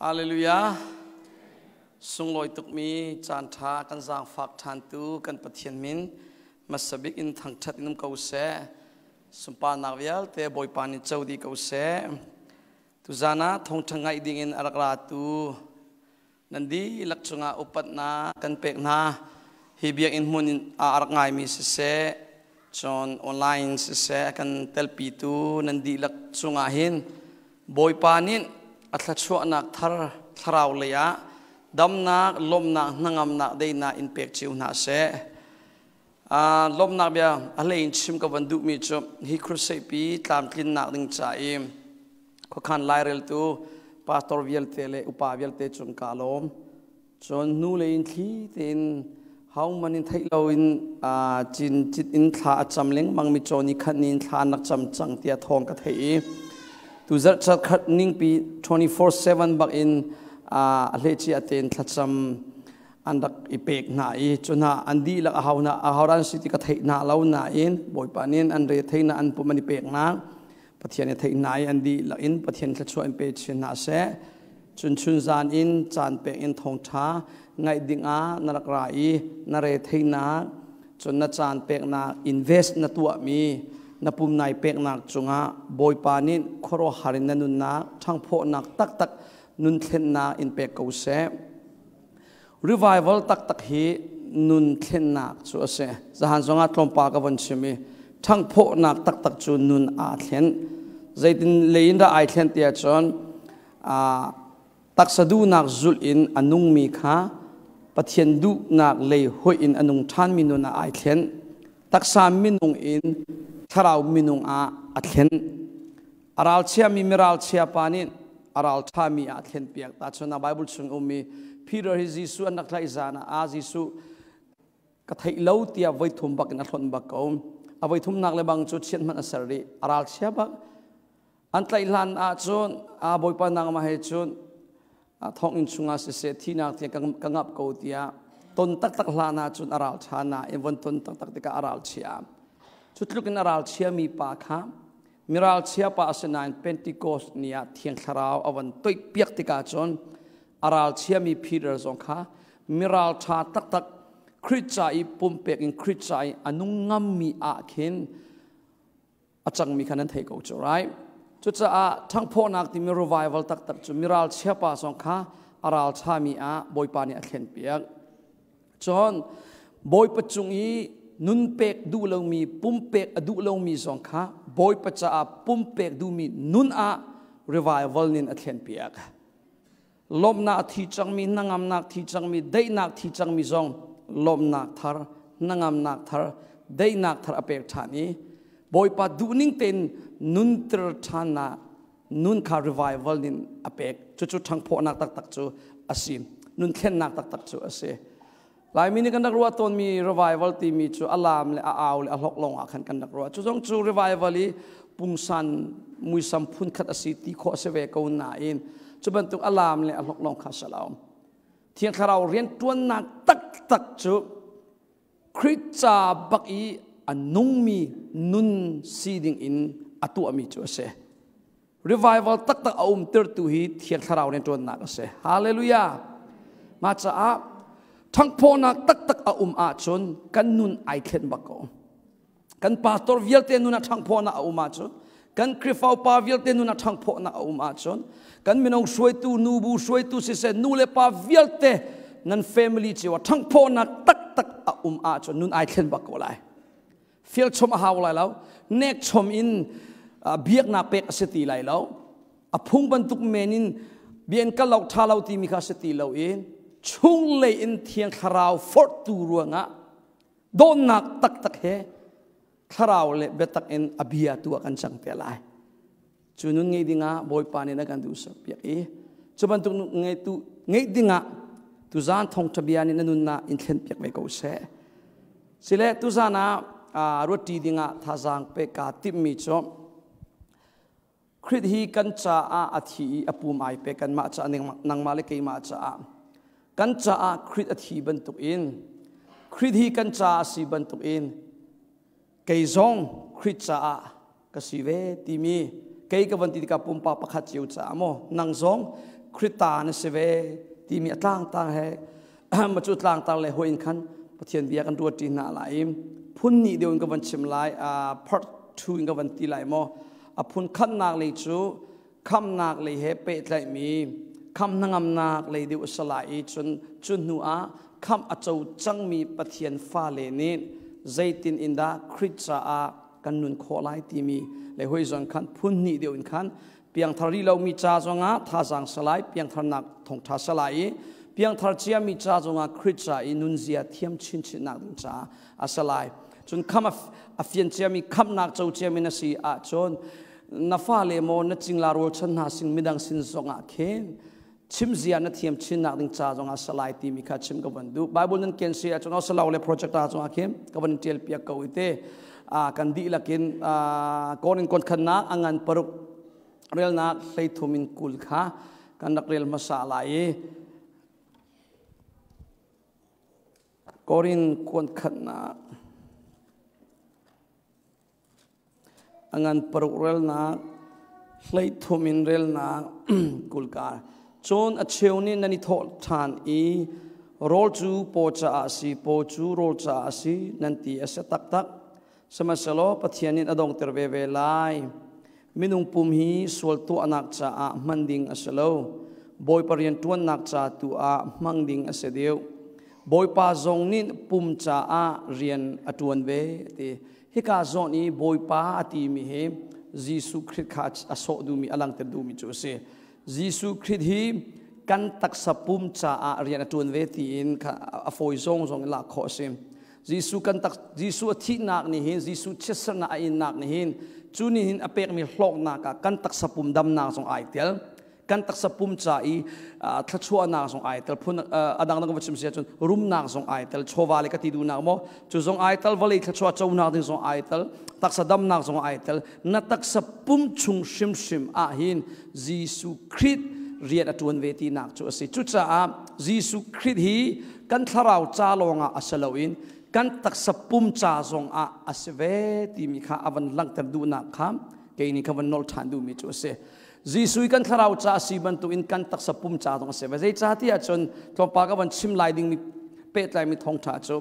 Hallelujah. Sunglawi tukmi caan ṭha kan zaangfak ṭhantu kan Pathian min hmasabik in thangṭhat in um ko seh. Sunparnak vialte Bawipa nih co dih ko seh. Tuzan ah thawngṭha ngaih dingin a rak ratu nan dihlak cungah upatnak kan pek hna. Hi biakinn hmun in a rak ngaimi siseh, cun online siseh a kan telpitu nan dihlak cungah hin Bawipa nih a thluachuahnak thar thlarau lei ah damnak, lawmhnak, hnangamnak, daihnak in pek cio hna seh. Lawmhnak bia a hlei in chim ka van duhmi cu hi crusade pi tlamtlinnak ding ca i khuakhan laireltu pastor vialte le upa vialte cung ka lawm. Cun hnu lei in thli tein hauman in theih loin cin cit in thla a cam lengmang mi caw ni khat ni in thla an rak cam cang tiah thawng ka theih i tu zarh khat ningpi 24/7 bak in a hleci tein thlacam an rak i pek hna i cu hna an dihlak a hau hna a hauran si ti ka theih hna lo nain Bawipa nih an re thei na an pum an i pek hna. Pathian i theih hna i an dihlak in Pathian thluachuah in pe chin hna seh. Cun chun zan in caan pek in thawngṭha ngaih dingah na rak ra i na re theinak cun na caan peknak invest na tuahmi na pum nai peknak cungah Bawipa nih khuaruahhar in na nunnak ṭhangphawhnak taktak nun thlennak in pek ko seh. Revival taktak hi nun thlennak cu a si. Zahan zongah tlawmpal ka von chim i ṭhangphawhnak taktak cu nun aa thlen. Zeitin lei in dah ai thlen tiah cun taksa duhnak zulh in a nungmi kha Pathian duhnak lei hoih in a nung ṭhanmi nun ah ai thlen. Taksa minung in thlarau minung ah a thlen. A ralchiami miralchia pa nih a ralṭhami ah thlenpiak. Tahchunhnak Bible chung ummi Peter hi Jesuh an rak tlaih zan ah Jesuh ka theih lo tiah voithum bak in a hlonh bak ko. A voithumnak le bang cu chiat hmanh a ser rih. A ralchia bak. An tlaih hlan ah cun a Bawipa nangmah he cun thonginn chungah siseh thihnak tiang ka ngap ko tiah ton taktak hlan ah cun a ralṭha nain von ton taktak tikah a ralchia. Cu tluk in a ralchiami pa kha miralchia pa a si nain Pentecost ni ah Thiang Thlarau a von toihpiak tikah cun a ralchiami Peter zong kha miralṭha taktak Khrih ca i pumpek in Khrih ca i a nung ngammi ah khin a cangmi kha nan thei ko cu, right? Cucaah ṭhangphawhnak timi revival taktak cu miralchia pa zong kha a ralṭhami ah Bawipa nih a thlenpiak. Cun Bawipa cung i nun pek duh lomi, pumpek a duh lomi zong kha Bawipa caah pumpek duhmi nun ah revival nin a thlenpiak. Lawmhnak a thi cangmi, hnangamnak thi cangmi, daihnak thi cangmi zong lawmhnak thar, hnangamnak thar, daihnak thar a pek ṭhan i Bawipa duhning tein nunter ṭhannak nun kha revival nin a pek. Cucu ṭhangphawhnak taktak cu a si. Nun thlennak taktak cu a si. Laimi nih kan rak ruah tawnmi revival timi cu a laam le a au le a hlok lawng ah khan kan rak ruah. Cu zong cu revival i pungsan muisam phunkhat a si ti khawh a si ve ko nain cu bantuk a laam le a hlok lawng kha si lo. Thiang Thlarau rianṭuannak taktak cu Khrih ca bak i a nungmi nun si ding in a tuahmi cu a si. Revival taktak a umtertu hi Thiang Thlarau rianṭuannak a si. Hallelujah! Mah caah ṭhangphawhnak taktak a um ahcun kan nun ai thlen bak ko. Kan pastor vialte nun ah ṭhangphawhnak a um ahcun, kan Khrihfa upa vialte nun ah ṭhangphawhnak a um ahcun, kan mino hruaitu, nubu hruaitu siseh, nu le pa vialte nan family cio ah ṭhangphawhnak taktak a um ahcun nun ai thlen bak ko lai. Fial chom a hau lai lo, nek chom in biaknak pek a si ti lai lo. A phung bantuk men in bian kal lo ṭha lo timi kha a si ti lo in chunglei in Thiang Thlarau forhtu ruangah dawtnak taktak he thlarau le biatak in a bia tu ah kan cang te lai. Cu nun ngei dingah Bawipa nih na kan duhsak piak i cu bantuk ngeitu ngeih dingah tuzaan thawngṭha bia nih na nunnak in thlen piak ve ko seh. Sile tuzaan ah ruatṭi dingah thazaang pek kaa timhmi cu Khrih hi kan caah a thi i a pum ai pe, kanmah caah, nangmah le keimah caah. Kan caah Khrih a thi bantukin, Khrih hi kan caah a si bantukin kei zong Khrih caah ka si ve timi kei ka van ti tikah pumpak pakhat cio caah maw nang zong Krita na si ve timi a tlangtar he ma cu tlangtar le hoi in khan Pathian bia kan ruat ṭi hna lai i phun nih deuh in ka van chim lai. Part 2 in ka van ti lai maw. A phun khatnak lei cu khamnak lei he pehtlaihmi kham hnangamnak lei deuh a si lai i cun cu hnu ah khamh a co cangmi Pathian fale nih zeitin in dah Khrih caah kan nun khawh lai timi le hoi zong khan phun hnih deuh in khan piangthar rih lomi ca zongah thazaang salai piangtharnak thawngṭha salai i piangthar ciami ca zongah Khrih ca i nunzia thiam chinchinnak ding caah a salai. Cun kham a fian ciami khamnak co ciami na si ahcun na fale maw na cingla rualchan hna sin midang sin zongah khin chimzia na thiam chinnak ding ca zongah salai timi kha chim ka van duh. Bible nan ken si ahcun osalo le projector zongah khin ka van tial piak ko i te kan dihlak in Korin kon khannak a ngan 6 relnak 13 in 20 kha kan rak rel hmasa lai i Korin kon khatnak A ngan 6 relnak, 13 in relnak 20 ka. Cun a cheu nih nan i thawh ṭhan i rawl cu paw caah a si, paw cu rawl caah a si, nan ti a si taktak. Sihmanhsehlaw Pathian nih a donghter veve lai. Minung pum hi sual tuahnak caah hman ding a si lo. Bawipa rian ṭuannak ca tu ah hmang ding a si deuh. Bawipa zong nih pum caah rian a ṭuan ve, ti. Hika zawn i Bawipa a timi hi Jesuh Khrih kha a sawh duhmi, a langhter duhmi cu a si. Jesuh Khrih hi kan taksa pum caah rian a ṭuan ve tiin a fawi zong zong in lak khawh a si. Jesuh kan tak Jesuh a thihnak nih hin, Jesuh chiatsernak a innak nih hin, cu nih hin a pekmi hlawknak ah kan taksa pum damnak zong ai tel. Kan taksa pum ca i thluachuahnak zong ai tel. Phun a dang dang va chim si ahcun rumnak zong ai tel, chawva le ka ti duhnak maw cu zong ai tel, vawlei thluachuah conak ding zong ai tel, taksa damnak zong ai tel. Na taksa pum chung hrimhrim ah hin Jesuh Khrih rian a ṭuan ve tinak cu a si. Cucaah Jesuh Khrih hi kan thlarau ca lawngah a si loin kan taksa pum ca zong ah a si ve timi kha a van langhter duhnak kha kei nih kha van nolh ṭhan duhmi cu a si. Jesuh kan thlarau ca a si bantukin kan taksa pum ca zong a si ve. Zeicahtiah cun tlawmpal ka van chim lai dingmi pehtlaimi thawngṭha cu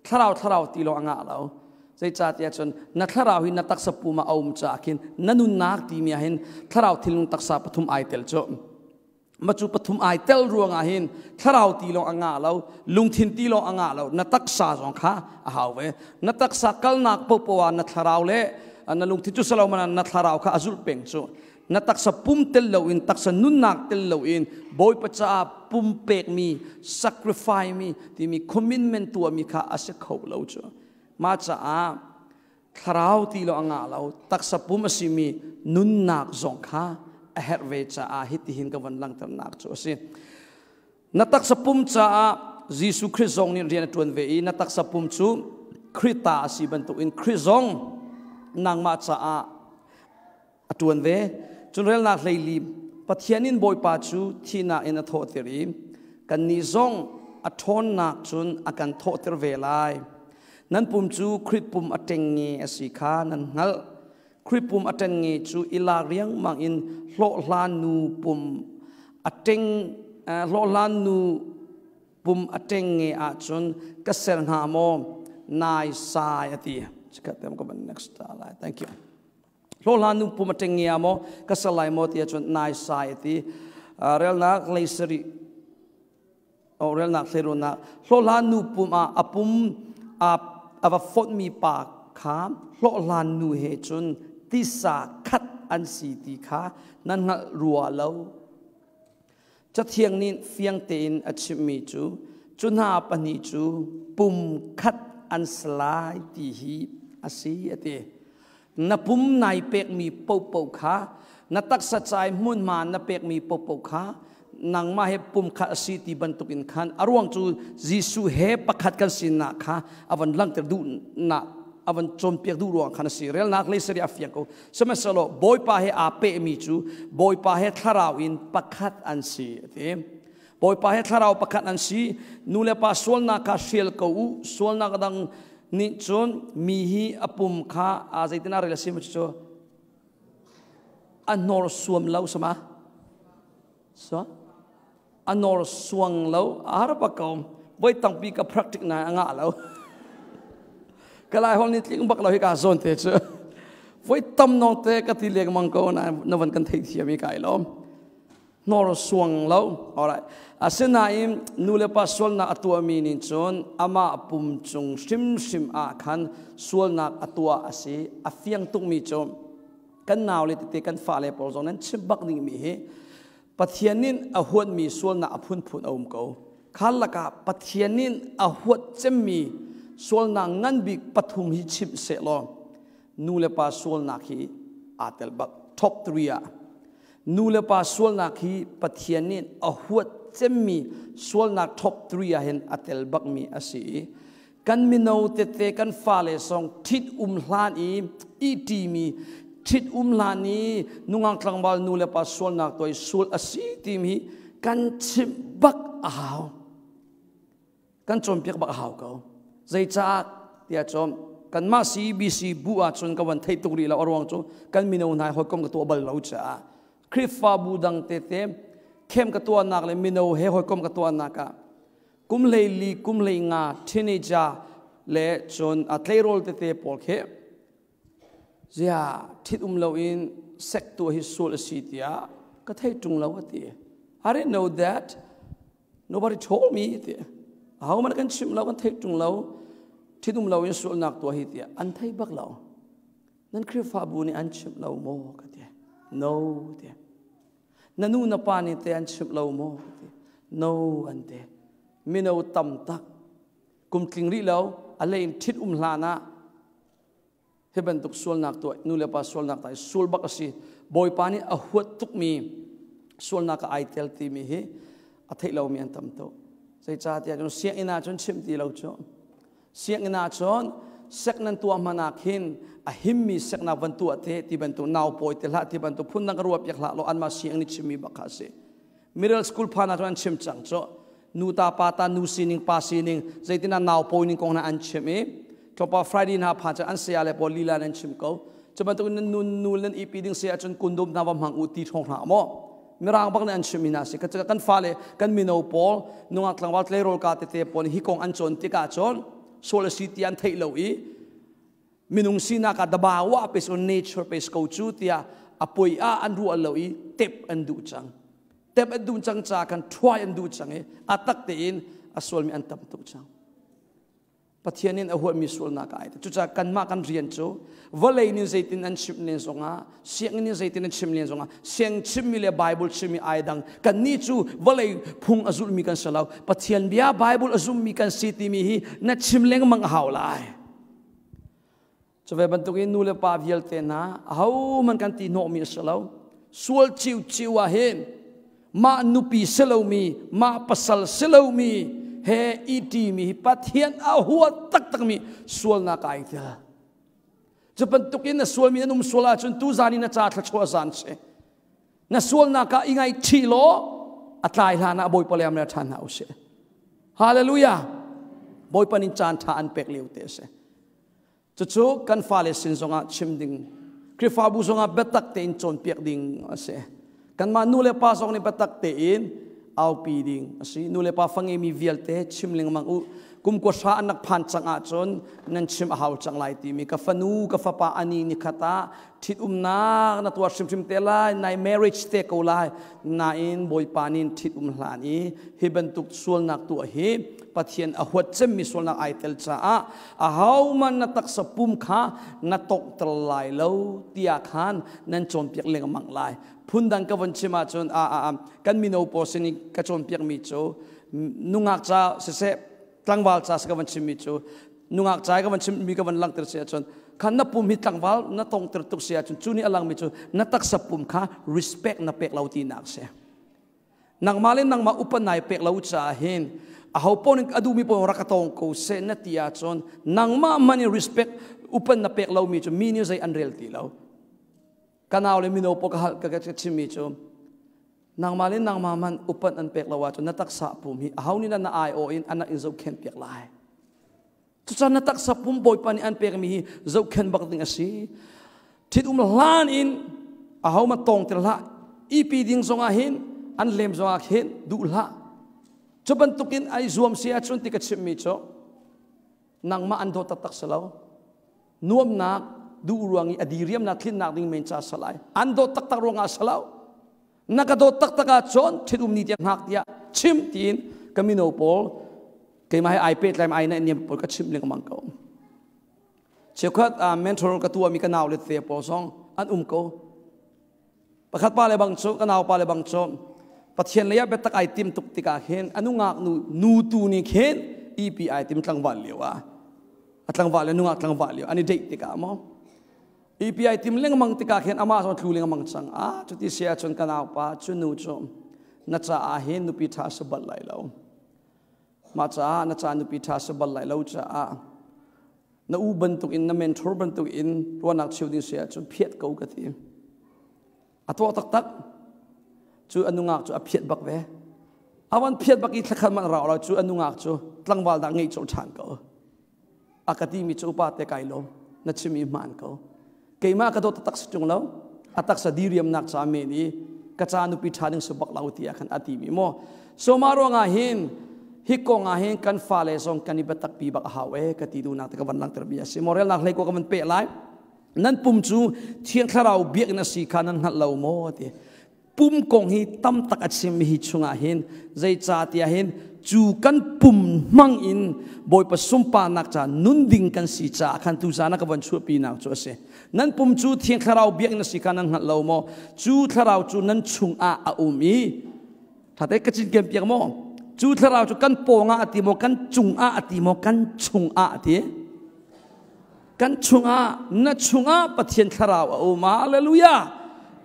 thlarau thlarau ti lawng a ngah lo. Zeicahtiah cun na thlarau hi na taksa pum ah a um caah khin na nunnak timi ah hin thlarau thinlung taksa pathum ai tel cu. Ma cu pathum ai tel ruangah hin thlarau ti lawng a ngah lo, lungthin ti lawng a ngah lo, na taksa zong kha a hau ve. Na taksa kalnak popoh ah na thlarau le na lungthin cu salo mana na thlarau kha a zulh peng cu. Na taksa pum tel loin, taksa nunnak tel loin Bawipa caah pum pekmi, sacrifice mi timi commitment tuahmi kha a si kho lo cu. Mah caah thlarau ti lo a ngah lo, taksa pum a simi nunnak zong kha a herh ve caah hitihin ka van langhternak cu a si. Na taksa pum caah Jesuh Khrih zong nih rian a ṭuan ve i na taksa pum cu Khrih ta a si bantukin Khrih zong nangmah caah a ṭuan ve. Cun relnak 14, Pathian in Bawipa cu thihnak in a thawhter i kannih zong a ṭhawnnak cun a kan thawhter ve lai. Nan pum cu Khrih pum a ṭengnge a si kha nan hngalh. Khrih pum a ṭengnge cu i lak riangmang in hlawhhlan nu pum a ṭeng hlawhhlan nu pum a ṭengnge ahcun ka ser hnga maw? Nai sai a ti. Chikkhat te ka van next lai. Thank you. Hlawhhlan nu pum a ṭengnge ah maw ka ser lai maw ti ahcun nai sai a ti. Relnak 17 relnak 16 hlawhhlan nu pum ah a pum a va fonhmi pa kha hlawhhlan nu he cun tisa khat an si ti kha nan hngalh rua lo. Cathiang nih fiang tein a chimmi cu cu hna pahnih cu pum khat an si lai ti hi a si a ti. Na pum nai pekmi paohpaoh kha, na taksa cai hmunhma na pekmi paohpaoh kha nangmah he pum khat a si ti bantukin khan a ruang cu Jesuh he pakhat kan sinak kha a van langhter duhnak, a van cawnpiak duh ruang khan a si. Relnak 17 a fiang ko. Sihmanhsehlaw Bawipa he aa pehmi cu Bawipa he thlarau in pakhat an si a ti. Bawipa he thlarau pakhat an si. Nu le pa sualnak kha hrial ko u. Sualnak dang nih cun mi hi a pum kha a zeitin ah rel a si mu cu a hnawr suam lo sama so. A nor suang lo, a har bak ko. Voi tampi ka practice na a ngah lo. Ka lai hol ni tling bak lo hi ka zawn te cu. Voi tam nong te ka ti lengmang ko na na van kan thei thiam i kai lom. Nor suang lo. Alright. Asinain nu le pa sualnak a tuahmi nih cun amah pum cung hrimhrim ah khan sualnak a tuah a si. A fiang tukmi cu kan naule tete kan fale pawl zong nan chim bak dingmi hi Pathian nih a huatmi sualnak a phunphun a um ko. Kha lakah Pathian nih a huat cemmi sualnak ngan bik pathum hi chimh sehlaw nu le pa sualnak hi aa tel bak. Top 3 ah Nu le pa sualnak hi Pathian nih a huat cemmi sualnak top 3 ah hin a tel bakmi a si i kan mino tete kan fale song ṭhit um hlan i ṭimi ṭhit um hlan i nungak tlangval nu le pa sualnak tuai sual a si timi kan chimh bak a hau. Kan cawnpiak bak a hau ko. Zeicah tiah cun kanmah CBC bu ahcun ka van theih tuk rih lo a ruang cu kan mino hna hawikom ka tuah bal lo caah Khrihfabu dang tete khem ka tuahnak le mino he hawikom ka tuahnak ah kum hlei li kum hlei nga teenager le cun a tleirawl tete pawl khi zia thit um loin sek tuah hi sual a si tiah ka thei ṭung lo a ti. I didn't know that. Nobody told me ti. Aho man kan chimh lo kan theih ṭung lo. Ṭhitum lo in sualnak tuah hi tiah an thei bak lo. Nan Khrihfabu nih an chimh lo maw ka ti. No ti. Na nu na pa nih te an chimh lo maw ka ti. No an ti. Mino tam tak kum tling rih lo a lei in ṭhit um hlan ah Hi bantuk sualnak tuah nu le pa sualnak ta sual bak a si. Bawipa nih a huat tukmi sualnak ah ai tel timi hi a theih lomi an tam tuk. Zeicahtiah cun sianginn ah cun chim ti lo cu. Sianginn ah cun sek nan tuah hmanh ah khin a himmi seknak van tuah te ti bantuk nau pawi te hlah ti bantuk phun dang ka ruah piak hlah law anmah sianginn nih chimmi bak kha a si. Middle school phan ah cun an chim cang cu. Nu ta pa ta nu sining pa sining zeitin ah nau pawi ning kong hna an chim i tlawmpal Friday hna phan cun an saya le pawl lila an chim ko. Cu bantuk in nu nu nan ipi ding si ahcun kundum hna va hmang u ti ṭhawng hna maw. Mirang bak nih an chimmi hna si. Kan fale kan mino pawl nungak tlangval tleirawl ka tete pawl hi kong an cawn tikah cun sual a si ti an theih lo i minung sinak ah dabawa pes on nature pes ko cu tiah a poi ah an ruah lo i tep an duh cang tep an duh cang ca kan ṭhuai an duh cang i a tak tein a sualmi an tam tuk cang. Pathian in a huatmi sualnak ai cucaah kanmah kan rian cu vawlei nih zeitin an chimh len zongah sianginn nih zeitin an chim len zongah siang chimmi le Bible chimmi ai dang. Kannih cu vawlei phung a zulmi kan si lo, Pathian bia Bible a zummi kan si timi hi na chim lengmang a hau lai. Cu ve bantukin nu le pa vialte hna ahohmanh kan ti hnawhmi a si lo. Sual ciuciu ah hin mah nupi si lomi, mah pasal si lomi he i ṭimi hi Pathian a huat taktakmi sualnak ai tel. Cu bantukin na sualmi nan um sual ahcun tuzan i na ca thluachuah zan si. Na sualnak ah i ngaihchih law a tlai hlan ah Bawipa le amre ṭhan hna usih. Hallelujah! Bawipa nih caan ṭha an pek lio te a si. Cucu kan fale sin zongah chim ding, Khrihfabu zongah biatak tein cawnpiak ding a si. Kanmah nu le pa zong nih biatak tein aupi ding a si. Nu le pa fa ngeimi vialte chim lengmang u. Kum kua hra an rak phan cang ahcun nan chim a hau cang lai timi ka fanu ka fapa ani ni khat ah ṭhitumnak na tuah hrimhrim te lai, nai marriage te ko lai. Nain Bawipa nih ṭhitum hlan i hi bantuk sualnak tuah hi Pathian a huat cemmi sualnak ai tel caah ahohmanh na taksa pum kha na tawkter lai lo tiah khan nan cawnpiak lengmang lai. Phundang ka von chim ahcun a a kan mino pawl sin i ka cawnpiakmi cu nungak ca siseh tlangval ca ka van chimmi cu nungak ca ka van chimmi ka van langhter si ahcun khan na pum hi tlangval na tongter tuk si ahcun cu nih a langmi cu na taksa pum kha respect na pek lo tinak si. Nangmah le nangmah upat nai pek lo caah hin aho paoh nih a duhmi paoh rak ka tawng ko seh na ti ahcun nangmah man in respect upat na pek lomi cu mi nih zei an rel ti lo. Ka nau le mino paoh ka hal ka chimmi cu nangmah le nangmah man upat an pek lo ahcun na taksa pum hi aho nih na ai aw in an in zohkhenh piak lai. Cucaah na taksa pum Bawipa nih an pekmi hi zohkhenh bak ding a si. Ṭhit um hlan in aho ma tawng tir hlah. Ipi ding zongah hin an lem zongah khin duh hlah. Cu bantukin ai zuam si ahcun ti ka chimmi cu nangmah an dawt taktak si lo. Nuamnak duh ruang i a diriamnak tlinnak ding men ca salai. An dawt taktak ruangah si lo. Na ka dawt taktak ahcun ṭhitum ni tiang hngak tiah chim tiin ka mino pawl keimah he ai pehtlai ai naih niam pawl ka chimh lengmang ko. Cheukhat mentor ka tuahmi ka nau le te pawl zong an um ko. Pakhat pa le bang cu ka nau pa le bang cu Pathian lei ah biatak ai tim tuk tikah khin a nungak nu nu tu nih khin EP ai tim tlangval lio ah a tlangval le nungak tlangval lio an i date tikah maw EP ai tim lengmang tikah khin amah zong tlu lengmang cang. Ah, cuti si ahcun ka nau pa, cu nu cu na caah hin nupi ṭha si bal lai lo. Mah caah na ca nupi ṭha si bal lai lo caah na u bantuk in, na mentor bantuk in ruahnak cheu ding si ahcun phiat ko ka ti. A tuah taktak cu a nungak cu a phiat bak ve. A van phiat bak i thlakhat man rau lo cu a nungak cu tlangval dah ngeih colh ṭhan ko. A ka timi cu, upa te, kai lawm, na chim i hmaan ko. Keimah ka dawt taktak si ṭung lo, a taksa diriamnak ca men i ka ca nupi ṭha ding si bak lo tiah khan a timi maw. So mah ruangah hin hi kong ah hin kan fale zong kan i biatak pi bak a hau e ka ti duhnak te ka van langhter mi a si. Morelnak hlei ko ka van peh lai. Nan pum cu Thiang Thlarau biakinn a si kha nan hngalh lo maw ti. Pum kong hi tam tak a chim hi chungah hin, zeicah tiah hin cu kan pum hmang in Bawipa sunparnak ca nun ding kan si caah khan tu zan ah ka von chuahpinak cu a si. Nan pum cu Thiang Thlarau biakinn a si kha nan hngalh lo maw? Cu Thlarau cu nan chungah a um i thate ka cinken piak maw? Cu Thlarau cu kan pawngah a ti maw, kan cungah a ti maw, kan chungah a ti? Kan chungah. Na chungah Pathian Thlarau a um. Hallelujah!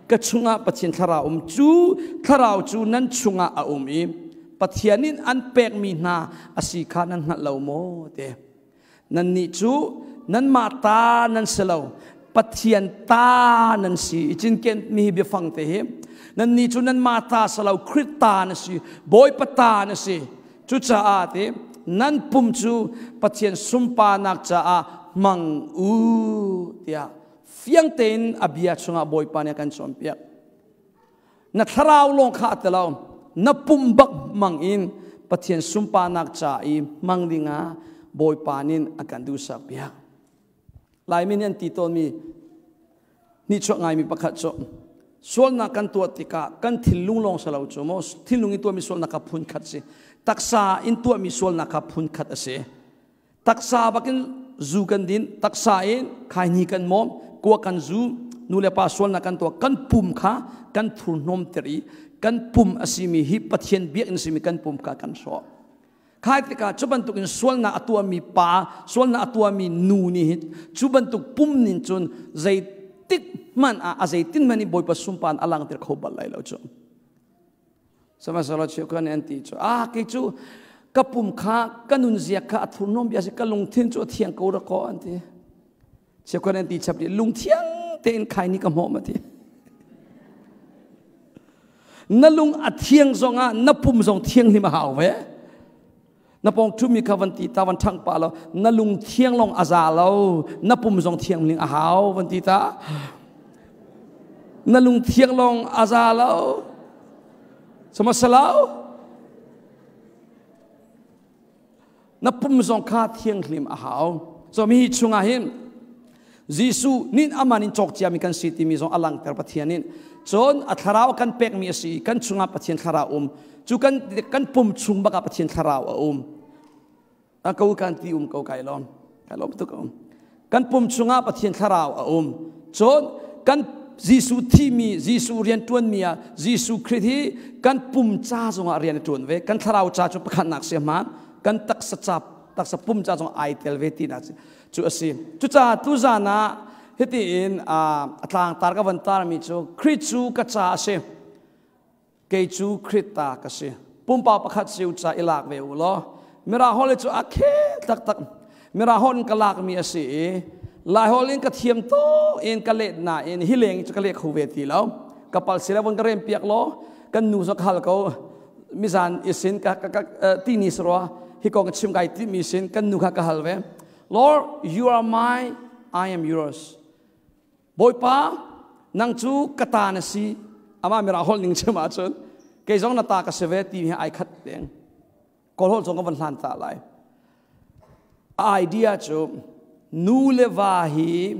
Ka chungah Pathian Thlarau um. Cu Thlarau cu nan chungah a um i Pathian in an pekmi hna a si kha nan hngalh lo maw te. Nannih cu nanmah ta nan si lo, Pathian ta nan si. I cinken mi hi biafang te hi. Nannih cu nanmah ta si lo, Khrih ta na si, Bawipa ta na si. Cucaah ti nan pum cu Pathian sunparnak caah hmang u tiah fiang tein a bia chungah Bawipa nih a kan cawnpiak. Na thlarau lawng kha a ti lo, na pum bak hmang in Pathian sunparnak ca i hmang dingah Bawipa nih a kan duhsak piak. Laimi nih an ti tawnmi nihchuak ngaimi pakhat cu sualnak kan tuah tikah kan thinlung lawng si lo cu maw, thinlung in tuahmi sualnak kha phun khat si, taksa in tuahmi sualnak kha phun khat a si. Taksa bakin zu kan din, taksa in khaini kan mawm, kua kan zu, nu le pa sualnak kan tuah, kan pum kha kan thurhnawm ter i kan pum a simi hi Pathian biakinn simi kan pum kha kan hrawh. Khai tikah cu bantuk in sualnak a tuahmi pa, sualnak a tuahmi nu nih hin cu bantuk pum nin cun zeitik hmanh ah a zeitin hmanh in Bawipa sunpan a langter kho bal lai lo cu. Sihmanhsehlaw cheukhat nih an ti cu, ah, kei cu ka pum kha, ka nunzia kha a thurhnawm bia si, ka lungthin cu a thiang ko ra kaw an ti. Cheukhat an ti chap rih, lungthiang tein khaini ka hmawm a ti. Na lung a thiang zongah na pum zong thianghlim a hau ve. Na pawng ṭhumi kha van ti ta, van ṭhangh pah lo, na lung thiang lawng a za lo, na pum zong thianghlim a hau van ti ta. Na lung thiang lawng a za lo. Sama salau. Na pum zong kha thianghlim a hau. So mi chungah hin Jesuh nin aman in cawk ciami kan si timi zong a langter Pathian in. Cun a thlarau kan pekmi a si, kan chungah Pathian thlarau um. Cu kan pum chung bakah Pathian thlarau a um. A ko kan ti um ko, kai lawm. Kai lawm tuk um. Kan pum chungah Pathian thlarau a um. Cun kan Jesuh thimi, Jesuh rian ṭuanmi ah Jesuh Khrih hi kan pum ca zongah rian a ṭuan ve. Kan thlarau ca cu pakhatnak si hmaan, kan taksa ca, taksa pum ca zong ai tel ve tinak cu a si. Cucaah tuzan ah hiti in a tlangtar ka van tarmi cu Khrih cu ka ca a si. Kei cu Khrih ta ka si. Pumpak pakhat siu ca i lak ve u law. Mirang holh cu a khe taktak. Mirang holh in ka lakmi a si i Lai holh in ka thiam to in ka let nain hi leng cu ka leh kho ve ti lo. Ka pal si lo von ka rem piak law. Kan nu zo ka hal ko mizan isin ka ka ka ti ni sarwa hi kong chim kai ti mi sin kan nu kha ka hal ve. Lord, you are mine, I am yours. Bawipa, nang cu ka ta na si. Amah mirang holh ning chim ahcun kei zong na ta ka si ve ti hi ai khat deng. Kawlholh zong ka van hlan ta lai. Idea cu nu le va hi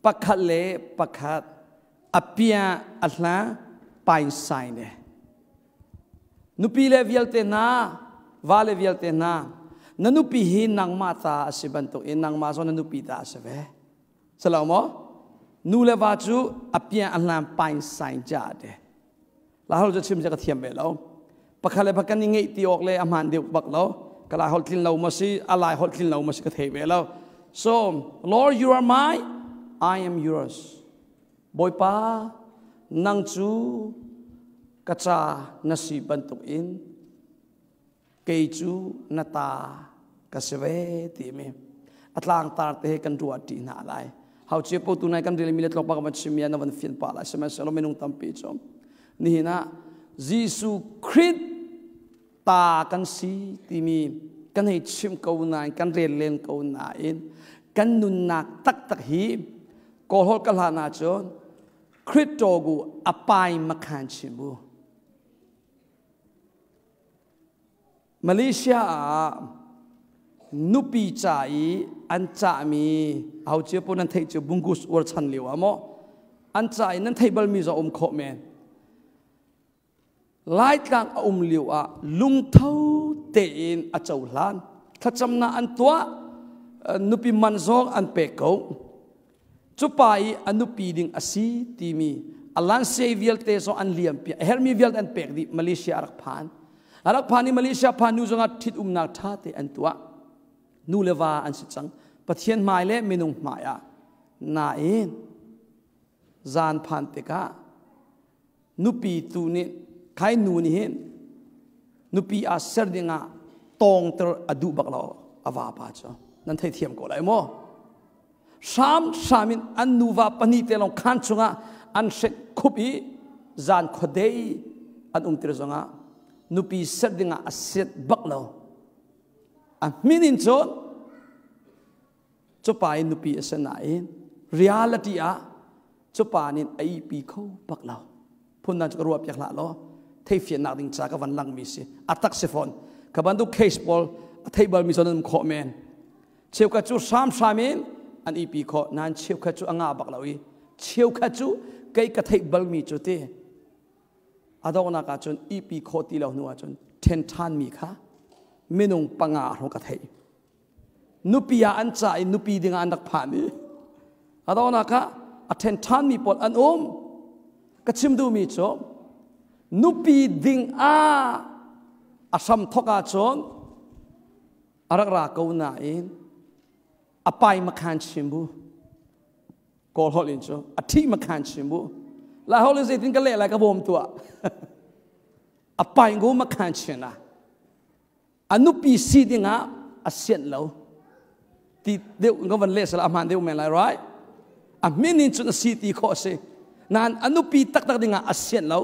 pakhat le pakhat a pia a hla paisai ne. Nupi le vialte hna, va le vialte hna, na nupi hi nangmah ta a si bantuk in nangmah zong na nupi ta a si ve. Salo maw? Nu le va cu a pia a hlan paisai ja te. Lahol cu chim ka thiam ve lo. Pakhat le pakhat kan i ngeih ti awk le a hmaan deuh bak lo. Ka lai holh tlin lo ma si, a lai holh tlin lo ma si ka thei ve lo. So, Lord, you are mine, I am yours. Bawipa, nang cu ka ca na si bantuk in kei cu na ta ka si ve timi a tlangtar te he kan ruah ṭi hna lai. Hau cia po tu nai kan rel mi le tlok bak van chim ya na van fian pa lai sihmanhsehlaw minung tampi cu nihin ah Jesuh Khrih ta kan si timi kan hei chim ko nain kan rel len ko nain kan nunnak taktak hi kawlhawl ka hlan ahcun Khrito gu apai makhan chim bu. Malaysia ah nupi ca i an cahmi aho cio paoh nan theih cio bungus uar chan lio ah maw an ca i nan theih balmi zong um khawh men. Laitlang a um lio ah lungtho tein a cohlan. Thlacamnak an tuah, nupi man zong an pek ko. Cupa i a nupi ding a si timi a lanse vialte zong an liam piak. A hermi vialte an pek dih. Malaysia a rak phan. A rak phan i Malaysia phan nu zongah ṭhit umnak ṭha te an tuah. Nu le va an si cang. Pathian hmai le minung hmai ah. Nain zan phan tikah nupi tu nih khai nu nih hin nupi aa ser dingah tawngter a duh bak lo a vapa cu nan theithiam ko lai maw hram hram in an nuva pahnih te lawng khan chungah an hrek khup i zan khuadei an umtir zongah nupi ser dingah a set bak lo a hmin in cun cupa in nupi a si nain reality ah cupa nih a ihpi kho bak lo. Phundang cu ka ruah piak hlah law theifiannak ding ca ka van langmi si a tak si fawn. Ka bantuk case pawl a thei balmi zawn an um khawh men. Cheukhat cu hramhram in an ihpi khawh nain cheukhat cu a ngah bak lo i cheukhat cu kei ka theih balmi cu ti a donghnak ahcun ihpi khawh ti lo hnu ahcun ṭhen ṭhanmi kha minung panga hrawng ka theih. Nupi ah an cah i nupi dingah an rak phan i a donghnak ah a ṭhen ṭhanmi pawl an um. Ka chim duhmi cu nupi ding ah a hram thawk ahcun a rak ra ko nain a pai makhan chim bu Kawl holh in cu a ṭhi makhan chim bu Lai holh in zeitin ka leh lai ka bawm tuah a pai ngu makhan chin ah a nupi si dingah a sianh lo ti deuh ka van leh sala a hmaan deuh men lai right a min in cun a si ti khawh a si nain a nupi taktak dingah a sianh lo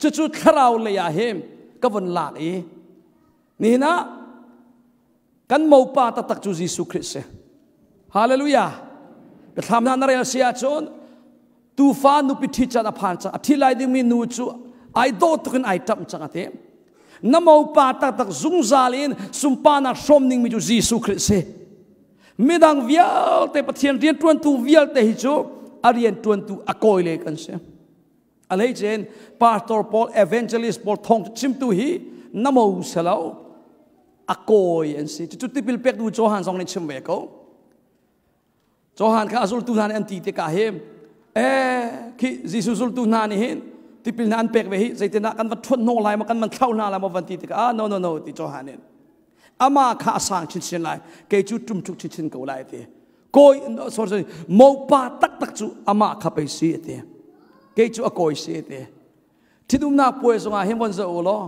cucu thlarau lei ah hin ka von lak i nihin ah Kan mopa taktak cu Jesuh Khrih si. Hallelujah. Biathlam hna na rel si ahcun tufa nupi ṭhi can a phan cang. A ṭhi lai dingmi nu cu ai dawh tuk in ai ṭamh cang a ti. Na mopa taktak zungzal in sunparnak hrawm dingmi cu Jesuh Khrih si. Midang vialte Pathian rianṭuantu vialte hi cu a rianṭuantu a kawi le kan si. A hleicen pastor pawl evangelist pawl thawng chimtu hi na mo selo a kawi an si. Cucu tipil pektu Johan zong nih chim ve ko. Johan kha a zultu hna nih an ti tikah hi eh khi Jesuh zultu hna nih hin tipil hna an pek ve hi zeitindah kan va ṭhuat hnawh lai maw kan van thlauh hna lai maw van ti tikah ah no no no ti Johan nih amah kha a sang chinchin lai kei cu ṭumṭuk chinchin ko lai ti kawi sorry sorry mopa taktak cu amah kha pei si ti kei cu a kawi si ti ṭhitumnak puai zongah hin von zoh u law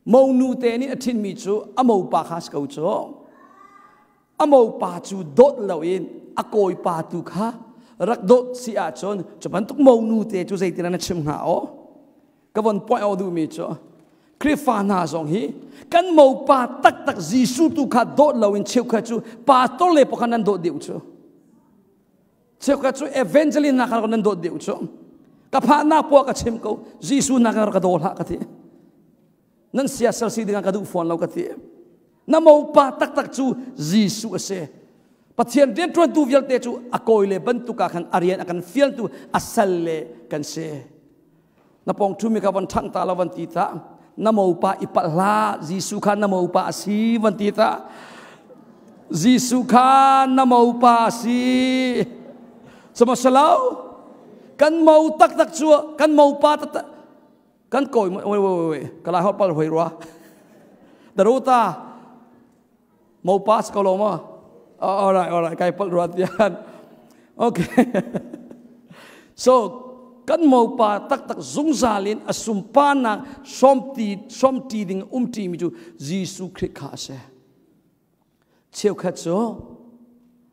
Monu te nih a ṭhinmi cu a mopa kha si ko cu. A mopa cu dawt loin a kawipa tu kha rak dawt si ahcun cu bantuk monu te cu zeitin na chim hnga aw? Ka von point awk duhmi cu Khrihfa hna zong hi kan mopa taktak Jesuh tu kha dawt loin cheukhat cu pastor le pakhat nan dawt deuh cu. Cheukhat cu evangelist nak kha nan dawt deuh cu. Ka phahnak poah ka chim ko Jesuh nak ka daw hlah ka ti. Nan siasal si dingah ka duh fawn lo ka ti. Na mopa taktak cu Jesuh a si. Pathian rianṭuantu vialte cu a kawi le bantuk ah khan a rian a kan fialtu a sal le kan si. Na pong ṭhumi kha von ṭhangh ta lo van ti ta. Na mopa i palh hlah. Jesuh kha na mopa a si van ti ta. Jesuh kha na mopa a si. Sihmanhsehlaw kan mo taktak cu kan mopa taktak kan kawi wait wait wait ka lai hot pal hoi rua daruta mo pass ko lo ma all right, all right, kai pal rua tian. Okay, so kan mopa taktak zungzal in a sumparnak sawmti sawmti ding umti mi cu Jesuh Khrih kha a si. Cheukhat cu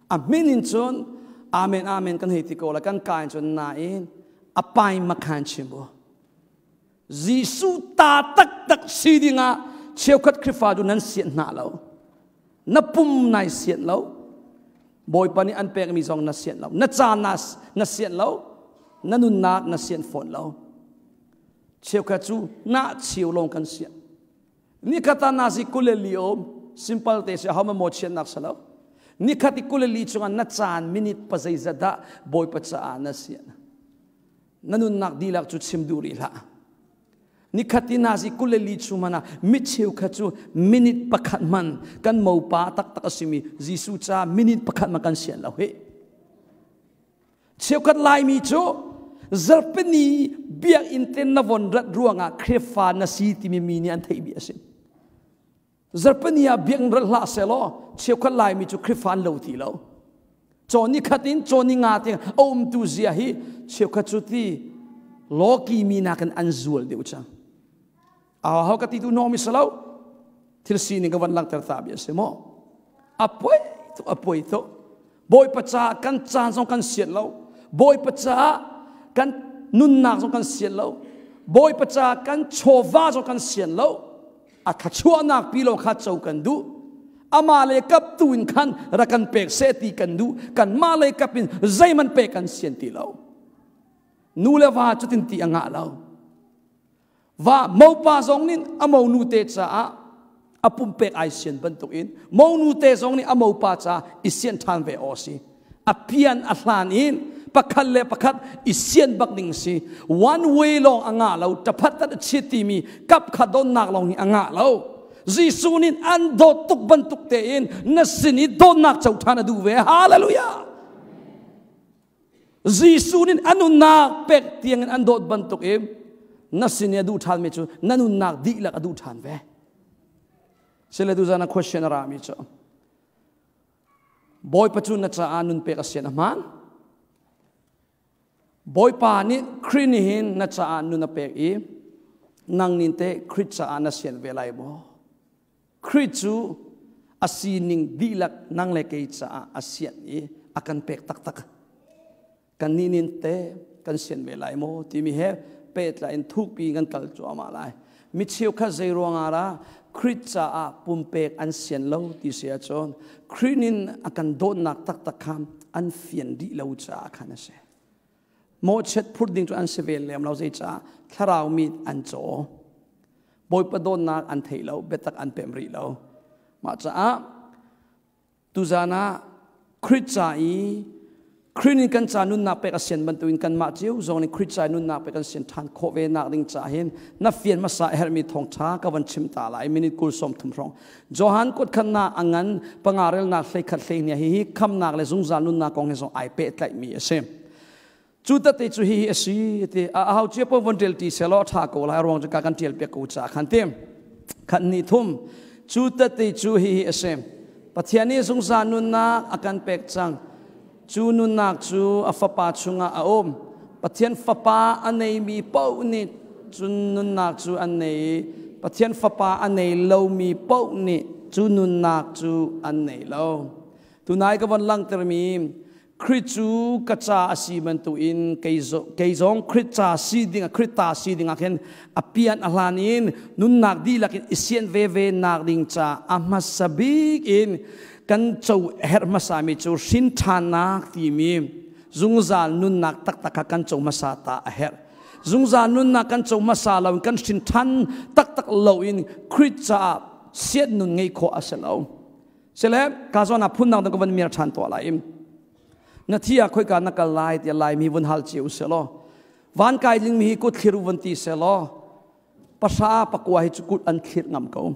a min in cun amen amen kan hei ti ko la, kan ka in cun, nain a pai makhan chim u. Jesuh ta taktak si dingah cheukhat Khrihfa cu nan sianh hna lo. Na pum nai sianh lo. Bawipa nih an pekmi zong na sianh lo. Na caan na sianh lo. Na nunnak na sianh fawn lo. Cheukhat cu nah cheu lawng kan sianh. Nikhat ah nasi 24 om simple te si ho ma mo chiatnak salo. Nikhat i 24 chungah na caan minute pa zeizat dah Bawipa caah na sian. Na nunnak dihlak cu chim duh rih hlah. Nikhat i nasi 24 chung hmanh ah mi cheukhat cu minute pakhat hman kan mopa taktak a simi Jesuh ca minute pakhat man kan sian lo hi. Cheukhat Laimi cu zarhpini biakinn te na von rat ruangah Khrihfa na si timi mi nih an theihmi a si. Zarhpini ah biakinn rat hlah sehlaw cheukhat Laimi cu Khrihfa an lo ti lo. Cawn ni khat in cawn ni nga tiang a umtu zia hi cheukhat cu ti lawki mi nakin an zual deuh cang. Aho ka ti tu nawmi si lo. Thil sining ka van langhter ta bi a si maw? A poi tuk, a poi tuk. Bawipa caah kan caan zong kan sian lo. Bawipa caah kan nunnak zong kan sian lo. Bawipa caah kan chawva zong kan sian lo. A thluachuahnak pi lo kha co kan duh. Amah le kap tu in khan rak kan pek seh ti kan duh. Kanmah le kap in zeiman pek kan sian ti lo. Nu le va cutin ti a ngah lo. Va mopa zong nih a monu te caah a pumpek ai sian bantukin monu te zong nih a mopa caah i sian ṭhan ve aw si. A pian a hlan in pakhat le pakhat i sian bak ding si. One way lawng a ngah lo. Ṭaphat tat a chiat timi kap kha donnak lawng hi a ngah lo. Jesuh nih an dawt tuk bantuk tein na sin i dawtnak co ṭhan a duh ve. Hallelujah! Jesuh nih a nunnak pek tiangin an dawt bantuk in na sin i a duh ṭhanmi cu na nunnak dihlak a duh ṭhan ve. Sile tuzan a question a rami cu Bawipa cu na caah nun pek a sian a hmaan. Bawipa nih Khrih nih hin na caah nun a pek i nang nin teh Khrih caah na sian ve lai maw? Khrih cu a sining dihlak nang le kei caah a sianh i a kan pek taktak. Kannih nin te kan sian ve lai maw timi he pehtlai in thukpi kan kal cuahmah lai. Mi cheukhat zei ruangah dah Khrih caah pumpek an sian lo ti si ahcun Khrih nin a kan dawtnak taktak kha an fian dih lo caah khan a si. Mawhchiat phurh ding cu an si ve lem lo, zeicah thlarau mi an caw. Bawipa dawtnak an thei lo, biatak an pem rih lo. Mah caah tuzan ah Khrih ca i Khrih nih kan ca nunnak pek a sian bantukin kanmah cio zong nih Khrih ca nunnak pek kan sian ṭhan khawh ve nak ding ca hin na fian hmasa a herhmi thawngṭha ka van chim ta lai, minute 30 hrawng. Johan kut khannak a ngan panga relnak 11 12 hi khamnak le zungzal nunnak kong he zong ai pehtlaihmi a si. Cu tate cu hihi a si ti a hau cia pon von ṭial ti selaw a ṭha ko lai, ruang cu ka kan ṭial piak ko ca khan ti khat ni thum. Cu tate cu hihi a si: Pathian nih zungzal nunnak a kan pek cang. Cu nunnak cu a fapa chungah a um. Pathian fapa a neimi paoh nih cun nunnak cu an nei i Pathian fapa a nei lomi paoh nih cu nunnak cu an nei lo. Tunai ka von langhtermi Khrih cu ka ca a si bantukin kei zong Khrih ca si ding, Khrih ta si ding ah khin a pian a hlan in nunnak dihlak in i sian veve nak ding ca a hmasa bik in kan co herh hmasa mi cu hrin ṭhannak timi zungzal nunnak taktak kha kan co hmasa ta a herh. Zungzal nunnak kan co hmasa lo in, kan hrin ṭhan taktak lo in Khrih caah siat nun ngei khawh a si lo. Sile ka zawn ah phundang dang ka van mir ṭhan tuah lai. Na thi ah khoika na kal lai tiah Laimi vun hal cio se law, van kai ding mi hi kut thlir vun ti se law, pahra pakua hi cu kut an thlir ngam ko.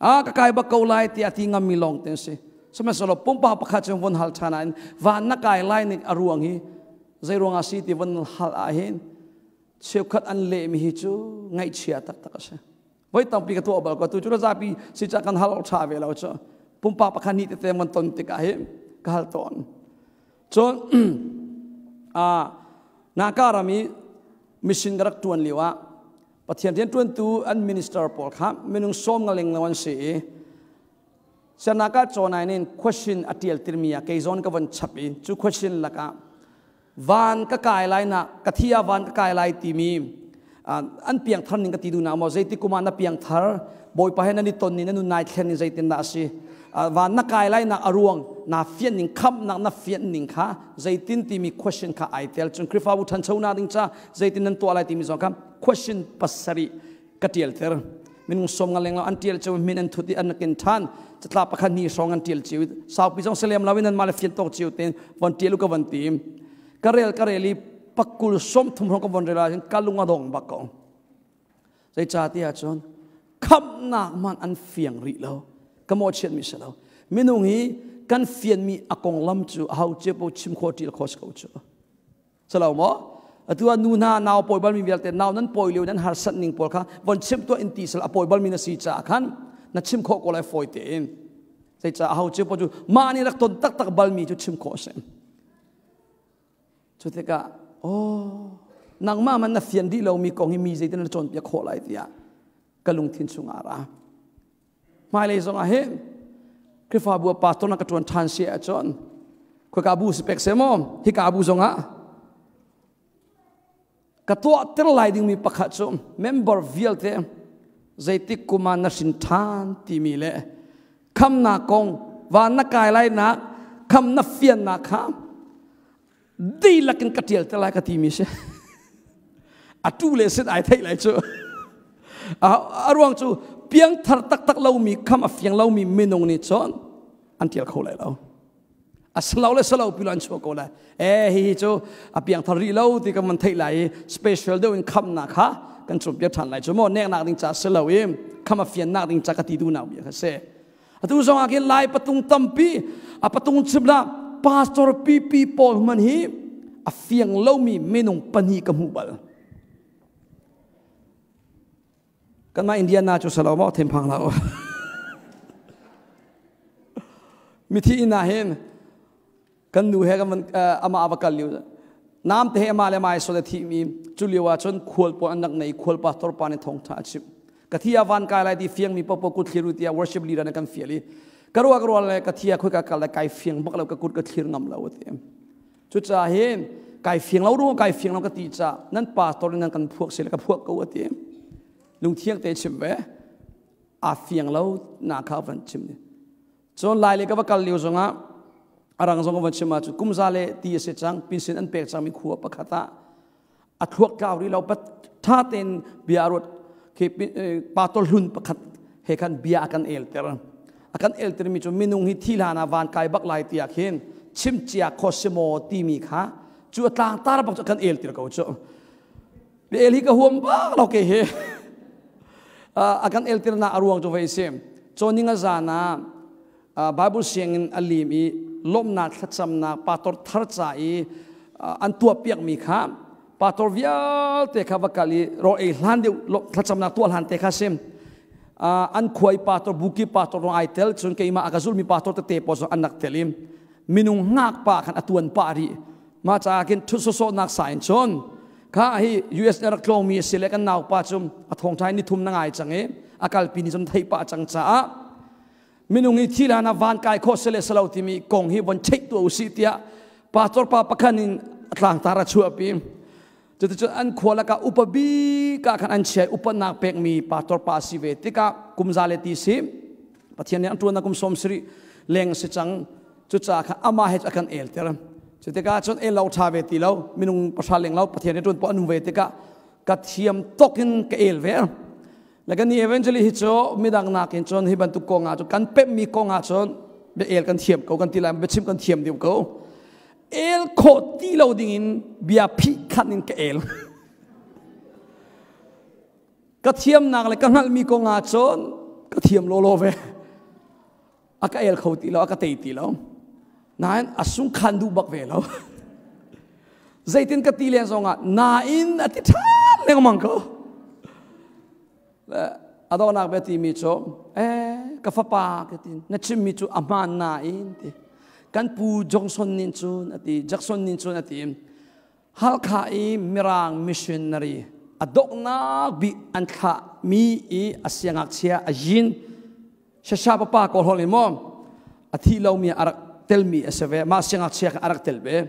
A ka kai bak ko lai tiah ti ngam mi lawng te si. Sihmanhsehlaw pumpak pakhat cu vun hal ṭhan ah van na kai lai nik a ruang hi zei ruang ah si ti vun hal ah hin cheukhat an leh mi hi cu ngaihchia taktak a si. Voi tampi ka tuah bal ko tu cu zapi si ca kan hal ṭha ve lo cu pumpak pakhat nih tete mon ton tikah hi ka hal tawn. Cun Naka ram i mission ka rak ṭuan lio ah Pathian rianṭuantu an minister pawl kha minung sawm nga leng lo an si i sianak ah cawnai in question a ṭial tirmi ah kei zawn ka von chap i cu question lakah van ka kai lai na ka thi ah van ka kai lai timi an piangthar ning ka ti duhnak maw, zeiti kum ah na piangthar, Bawipa he nan i ton ni, na nun nai thlen ni zeitin dah a si, van na kai lai nak a ruang na fian ning, khamnak na fian ning kha zeitin timi question kha ai tel. Cun Khrihfabu ṭhanchonak ding ca zeitin nan tuah lai timi zong kha question pasarih ka ṭial ter. Minung som nga leng lo an ṭial cio, min an thut i an kin ṭhan. Catla pakhat ni hrawng an ṭial cio. Saupi zong selem lo in an mah le fian tawk cio tein von ṭial u ka von ti. Ka rel ka rel i pakul 30 hrawng ka von rel ahcun ka lung a dong bak ko. Zeicahtiah cun khamhnak man an fiang rih lo. Ka mawhchiat mi si lo. Minung hi kan fianmi a konglam cu a ho cio paoh chim khawh ṭial khawh si ko cu. Salo maw? Atu ah nu hna nau pawi balmi vialte, nau nan pawi lio nan harsat ning pawl kha von chim tuah in ti sal a pawi balmi na si caah khan na chim khawh ko lai fawi tein. Zeicah a ho cio paoh cu mah nih rak ton taktak balmi cu chim khawh a si. Cu tikah, oh, nangmah man na fian dih lomi kong hi mi zeitin na cawnpiak khawh lai tiah ka lungthin chungah a ra. Hmailei zong ah hin Khrihfabu ah pastor na ka ṭuan ṭhan si ahcun khoika bu si pek seh maw, hika bu zong ah ka tuahter lai dingmi pakhat cu member vialte zeitik kum ah na hrin ṭhan timi le khamnak kong, van na kai lai nak kham na fiannak kha dihlak in ka ṭial te lai ka timi si. A tu le sin ai theih lai cu. A ruang cu piangthar taktak lomi, kham a fiang lomi minung nih cun an ṭial kho lai lo. A salo le salo pilo an chuah ko lai. E hi hi cu a piangthar rih lo ti kan van theih lai i special deuh in khamnak kha kan cawnpiak ṭhan lai cu maw, neknak ding ca si lo i kham a fiannak ding ca ka ti duhnak bia kha si. Atu zong ah khin Lai patung tampi a patung chim la pastor pipi pawl man hi a fiang lomi minung pahnih ka hmuh bal. Kanmah Indiana cu salo maw, themphang hlah u. Mithi inn ah hin kan nu he kan amah a va kal lio nam te he amah le amah ai sol a thi mi. Cu lio ah cun khual pawl an rak nei. Khual pastor pa nih thawngtha a chimh. Ka thi ah van kai lai ti fiang mi popo kut thlir u tiah worship leader nih kan fial i ka ruah ka ruah le ka thi ah khoi ka kal le kai fiang bak lo, ka kut ka thlir ngam lo ti. Cucaah hin kai fiang lo ruang kai fiang lo ka ti ca nan pastor nih nan kan phuak si le ka phuak ko ati. Lungthiang te chim ve, a fiang lo na kha van chim ni. Cun lai le ka va kal lio zongah a rang zong ka van chim ahcun kum za le ti a si cang, pinsin an pek cangmi khua pakhat ah a thluak tlau rih lo pat tha tein bia ruat khi pastor hlun pakhat he khan bia a kan elter. A kan elter mi cu minung hi thi hlan ah van kai bak lai tiah khin chim cia kho si maw timi kha cu a tlang tar bak cu kan elter ko. Cu bia el hi ka huam bak lo ke hi. A kan elter na a ruang cu vei si choning a zan ah Bible sianginn a lim i lawmhnak thlacamnak pastor thar ca i an tuahpiakmi kha pastor vialte kha va kal i rawl ei hlan deuh thlacamnak tuah hlan te kha sim an khuai pastor, buki pastor rong ai tel. Cun keimah a ka zulmi pastor tete pawl zong an rak tel i minung ngak pa khan a tuan pah rih. Mah caah khin thut sawsawhnak sa in cun kha hi US na rak tlawngmi a si le kan naupa cu a thawngṭha ni thum na ngai cang i a kalpi ni cun theih pah cang caah minung hi thi hlan ah van kai khawh sele salo timi kong hi von check tuah usih tiah pastor pa pakhan in tlangtar a chuahpi. Cuticun an khua lakah upa bik ah khan an chia. Upatnak pekmi pastor pa si ve tikah kum za le ti si, Pathian nih an ṭuannak kum 70 leng si cang. Cucaah khan amah he a kan elter. Cu tikah cun el lo ṭha ve ti lo, minung pahra leng lo Pathian rianṭuan poah an um ve tikah ka thiam tok in ka el ve. Le kan ni evangelist hi cu midang nakin cun hi bantuk kong ah cun kan pemhmi kong ah cun bia el kan thiam ko kan ti lai, biachim kan thiam deuh ko. El khawh ti lo ding in bia phih khan in ka el. Ka thiamnak le ka hngalhmi kong ah cun ka thiam lawlaw ve. A ka el kho ti lo, a ka tei ti lo. Nain a sungkhan duh bak ve lo. Zeitin ka ti len zongah nain a ti ṭhan lengmang ko. A dawhnak bia timi cu eh ka fapa ka ti na chimmi cu a hmaan nain ti kan pu Johnson nin cun a ti Jackson nin cun a ti Halkha i Mirang missionary a donghnak bik an thlahmi i a siangngakchia a yin Shasha papa ko hol maw a thi lomi a rak telmi a si ve mah siangngakchia kha a rak tel ve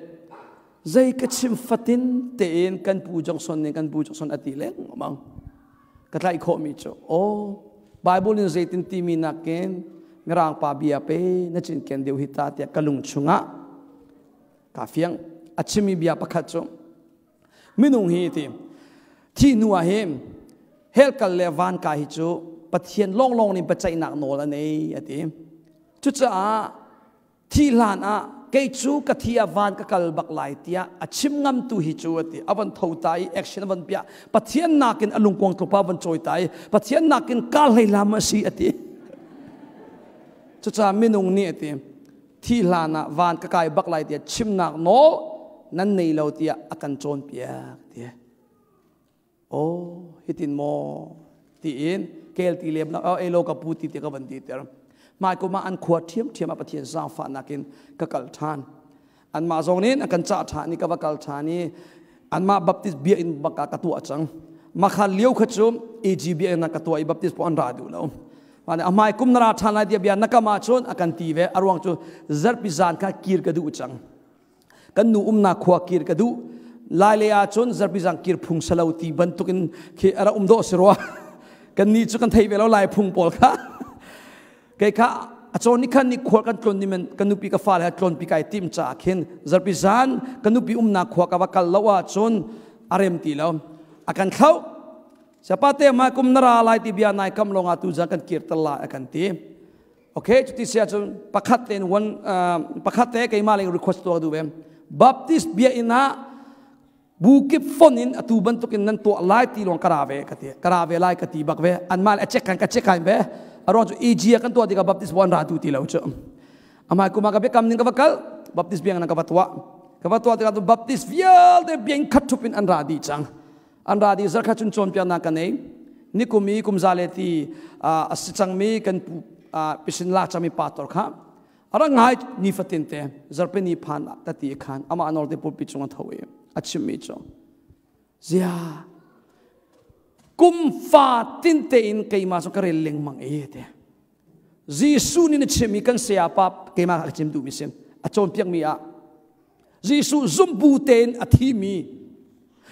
zei ka chim fatin tein kan pu Johnson nih kan pu Johnson a ti lengmang ka tlaih khawhmi cu aw Bible in zeitin timi nakin Mirang pa bia pe na cinken deuh hi ta tiah ka lung chungah Kaa fiang. A chimmi bia pakhat cu minung hi ti thi hnu ah hin hell kal le van kai hi cu Pathian lawnglawng nih biaceihnak nawl a nei a ti. Cucaah thi hlan ah kei cu ka thi ah van ka kal bak lai tiah a chim ngamtu hi cu a ti. A van tho ta i action a van piah. Pathian nakin a lungkuang tlupa van cawi ta i Pathian nakin kar hlei lam a si a ti. Cucaah minung nih a ti thi hlan ah van ka kai bak lai tiah chimnak nawl nan nei lo tiah a kan cawnpiak ti. Oh, hitin maw tiin kel ti lem oh elo ka pu ti ti ka van ti ter. Mai kuma an khua thiam thiam a Pathian zaangfahnak in ka kal than. Anmah zong nih an kan cah than i ka va kal than i anmah Baptist bia in baka ka tuah cang. Makha lio kha cu AG bia in ka tuah i Baptist po an ra duh lo. Mane amai kum na ra ṭhan lai tiah bia na kam ahcun a kan ti ve. A ruang cu zarhpi zan kha kir ka duh cang. Kan nu umnak khua kir ka duh. Lai le ahcun zarhpi zan kir phung salo ti bantukin khi a rak um dawh si rua. Kan ni cu kan thei ve lo lai phung pawl kha. Kei kha a cawn ni khan ni khual kan tlon ni men kan nupi ka fale tlon pi kai tim cha khin zarhpi zan kan nupi umnak khua ka va kal lo ahcun a rem ti lo. A kan thlau. Siapa te ma kum na ra lai ti bia nai kam longa tu zan kan kir tal lai a kan ti. Okay, cuti sia cun pakhat te one pakhat te keimah leng request tuah du ve. Baptist bia in ah bu kip fon in atu bantuk in nan tuah lai ti long kara ve ka ti. Kara ve lai ka ti bak ve. An mal a check kan ka check kan ve. Aron cu EG kan tuah tikah Baptist one ra tu ti lo cu. Amai kuma ka biakam ning ka va kal Baptist biang na ka va tuah. Ka va tuah tikah Baptist vialte biang khat thup in an ra di cang. An ra dih zarkhat cun cawnpiaknak ka nei. Nikum i kumza le ti a si cangmi kan pu pisin la cangmi pastor kha a rak ngai nifatin te zarhpini phan ka ti khan amah nawl te pulpit cung a tho i a chimmi cu zia kum fa tin tein keimah cu ka rel lengmang e te Jesuh nih na chimmi kan saya pa keimah ka chim duhmi si a cawnpiakmi ah Jesuh zumbu tein a thimi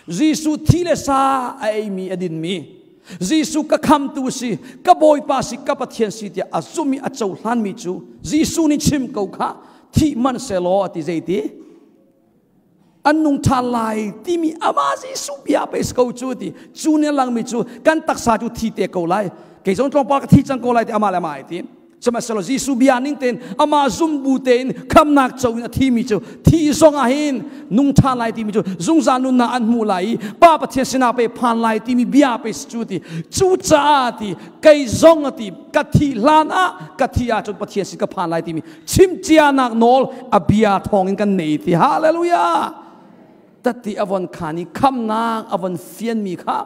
Jesuh thi le sa a eimi a dinmi Jesuh ka khamtu si ka bawipa si ka Pathian si tiah a zummi a cohlanmi cu Jesuh nih chim ko kha thi man selaw a ti zeiti an nung ṭhan lai timi amah Jesuh bia pe ko cu ti cu nih langmi cu kan taksa cu thi te ko lai kei zong tlawmpal ka thi cang ko lai ti amah le amah ai ti sihmanhsehlaw Jesuh bia ning tein amah zumbu tein khamnak co in a thimi cu thi zong ah hin nung ṭhan lai timi cu zungzal nunnak an hmu lai i Pa Pathian sinah pe phan lai timi bia pe cu ti cucaah ti kei zong a ti ka thi hlan ah ka thi ahcun Pathian sin ka phan lai timi chimcianak nawl a bia thawngin kan nei ti hallelujah tati avon khan i khamnak avon fianmi kha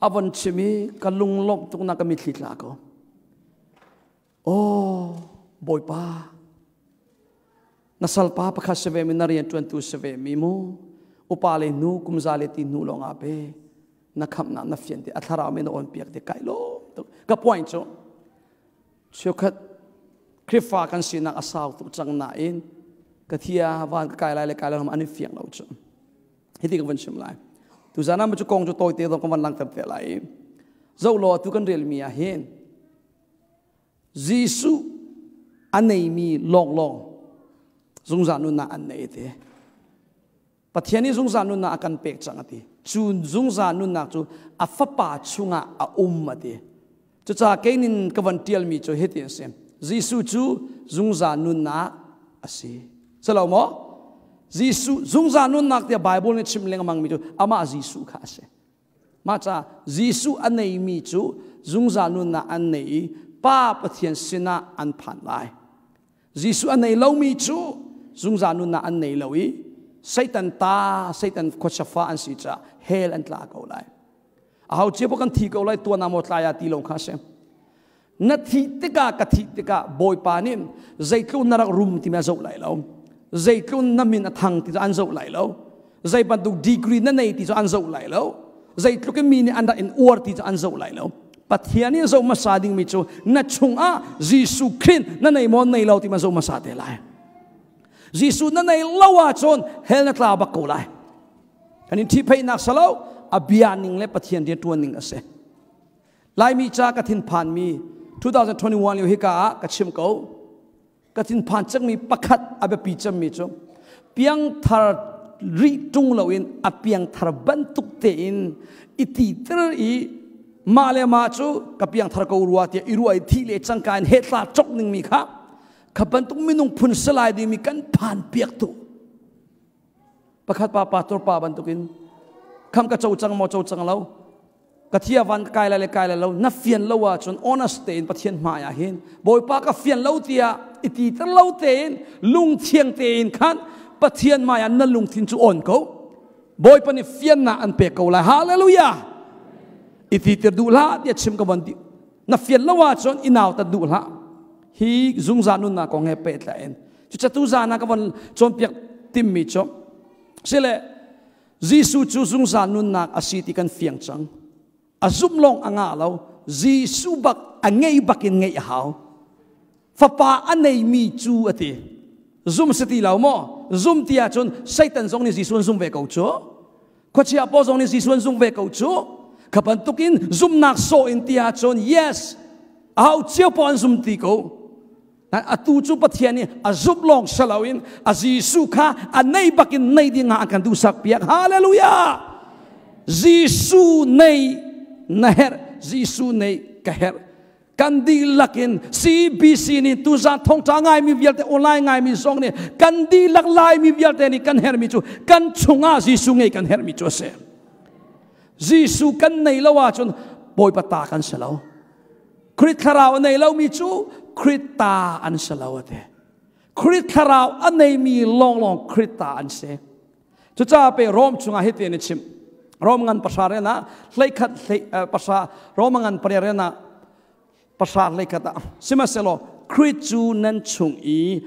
avon chim i ka lunglawmh tuk na ka mitthli tla ko oh bawipa na salpa pakhat si ve mi na rian ṭuantu si ve mi mu upa le nu kumza le ti hnu lawng ah pe na khamnak na fian ti a thlarau mi na on piak ti kai lawm tuk ka point cu Cheukhat Khrihfa kan sinak a sau tuk cang nain ka thia van ka kai lai le kai lai an i fiang lo cu. Hiti ka van chim lai. Tuzan ah cu kong cu tawite zong ka van langhter te lai. Zoh law tu kan relmi ah hin Jesuh a neimi lawnglawng zungzal nunnak an nei te. Pathian nih zungzal nunnak a kan pek cang a ti. Cu zungzal nunnak cu a fapa chungah a um a ti. Cucaah keinin ka van ṭialmi cu hiti a si. Jesuh cu zungzal nunnak a si. Silo maw? Jesuh zungzal nunnak tiah Bible nih chim lengmangmi cu amah Jesuh kha a si. Mah caah Jesuh a neimi cu zungzal nunnak an nei i Pa Pathian sinah an phan lai. Jesuh a nei lomi cu zungzal nunnak an nei lo i Satan ta, Satan khuachafa an si caah hell an tla ko lai. Aho cia kan thi ko lai tuan ah maw tlai ah ti lo kha si. Na thih tikah ka thih tikah Bawipa nih zeitluk na rak rum timi a zoh lai lo. Zeitluk na min a thang ti cu an zoh lai lo. Zei bantuk degree na nei ti cu an zoh lai lo. Zeitluk in mi nih an rak in uar ti cu an zoh lai lo. Pathian nih zoh hmasa dingmi cu na chungah Jesuh Khrih na nei maw nei lo ti ma zoh hmasa te lai. Jesuh na nei lo ahcun hell na tla bak ko lai. Kan in ṭhihpheihnak salo a bia ning le Pathian rian ṭuan ning a si. Laimi ca ka thinphanmi 2021 lio hika ah ka chim ko. Ka thinphan cangmi pakhat a biapi cemmi cu piangthar rih ṭung loin a piangthar bantuk tein i titer i mah le mah cu ka piangthar ko rua tiah i ruah i thih le cangka in hetla chok ningmi kha kha bantuk minung phun salai dingmi kan phan piak tu. Pakhat pa pastor pa bantukin kham ka co cang maw co cang lo ka thia van ka kai lai le kai lai lo na fian lo ahcun honest tein Pathian hmai ah hin Bawipa ka fian lo tiah i ti ter lo tein lungthiang tein khan Pathian hmai ah na lungthin cu on ko. Bawipa nih fiannak an pek ko lai. Hallelujah. I ti tir duh hlah tiah chim ka van ti. Na fian lo ahcun i nau tat duh hlah. Hi zungzal nunnak kong he pehtlai in Cucu zan ah ka von cawnpiak timmi cu sile Jesuh cu zungzal nunnak a si ti kan fiang cang. A zumh lawng a ngah lo. Jesuh bak a ngei bak in ngeih a hau. Fapa a neimi cu a ti. Zum si ti lo maw? Zum ti ahcun Satan zong nih Jesuh an zum ve ko cu. Khuachia pawl zong nih Jesuh an zum ve ko cu. Kha bantukin zumnak sawh in ti ahcun yes, aho cio paoh an zum ti ko. Atu cu Pathian nih a zumh lawng si loin a Jesuh kha a nei bakin nei ding ah a kan duhsak piak. Hallelujah! Jesuh nei na herh, Jesuh nei ka herh. Kan dihlak in CBC nih tuzan thongṭa ngaimi vialte online ngaimi zong nih kan dihlak Laimi vialte nih kan herhmi cu kan chungah Jesuh ngei kan herhmi cu a si. Jesuh kan nei lo ahcun Bawipa ta kan si lo. Khrih thlarau a nei lomi cu Khrih ta an si lo a ti. Khrih thlarau a neimi lawnglawng Khrih ta an si. Cucaah pe Rom chungah hitin a chim. Rom ngan pahra rian ah hleikhat hlei pahra Rom ngan pariat rian ah pahra hleikhat ah sihmanhsehlaw Khrih cu nan chung i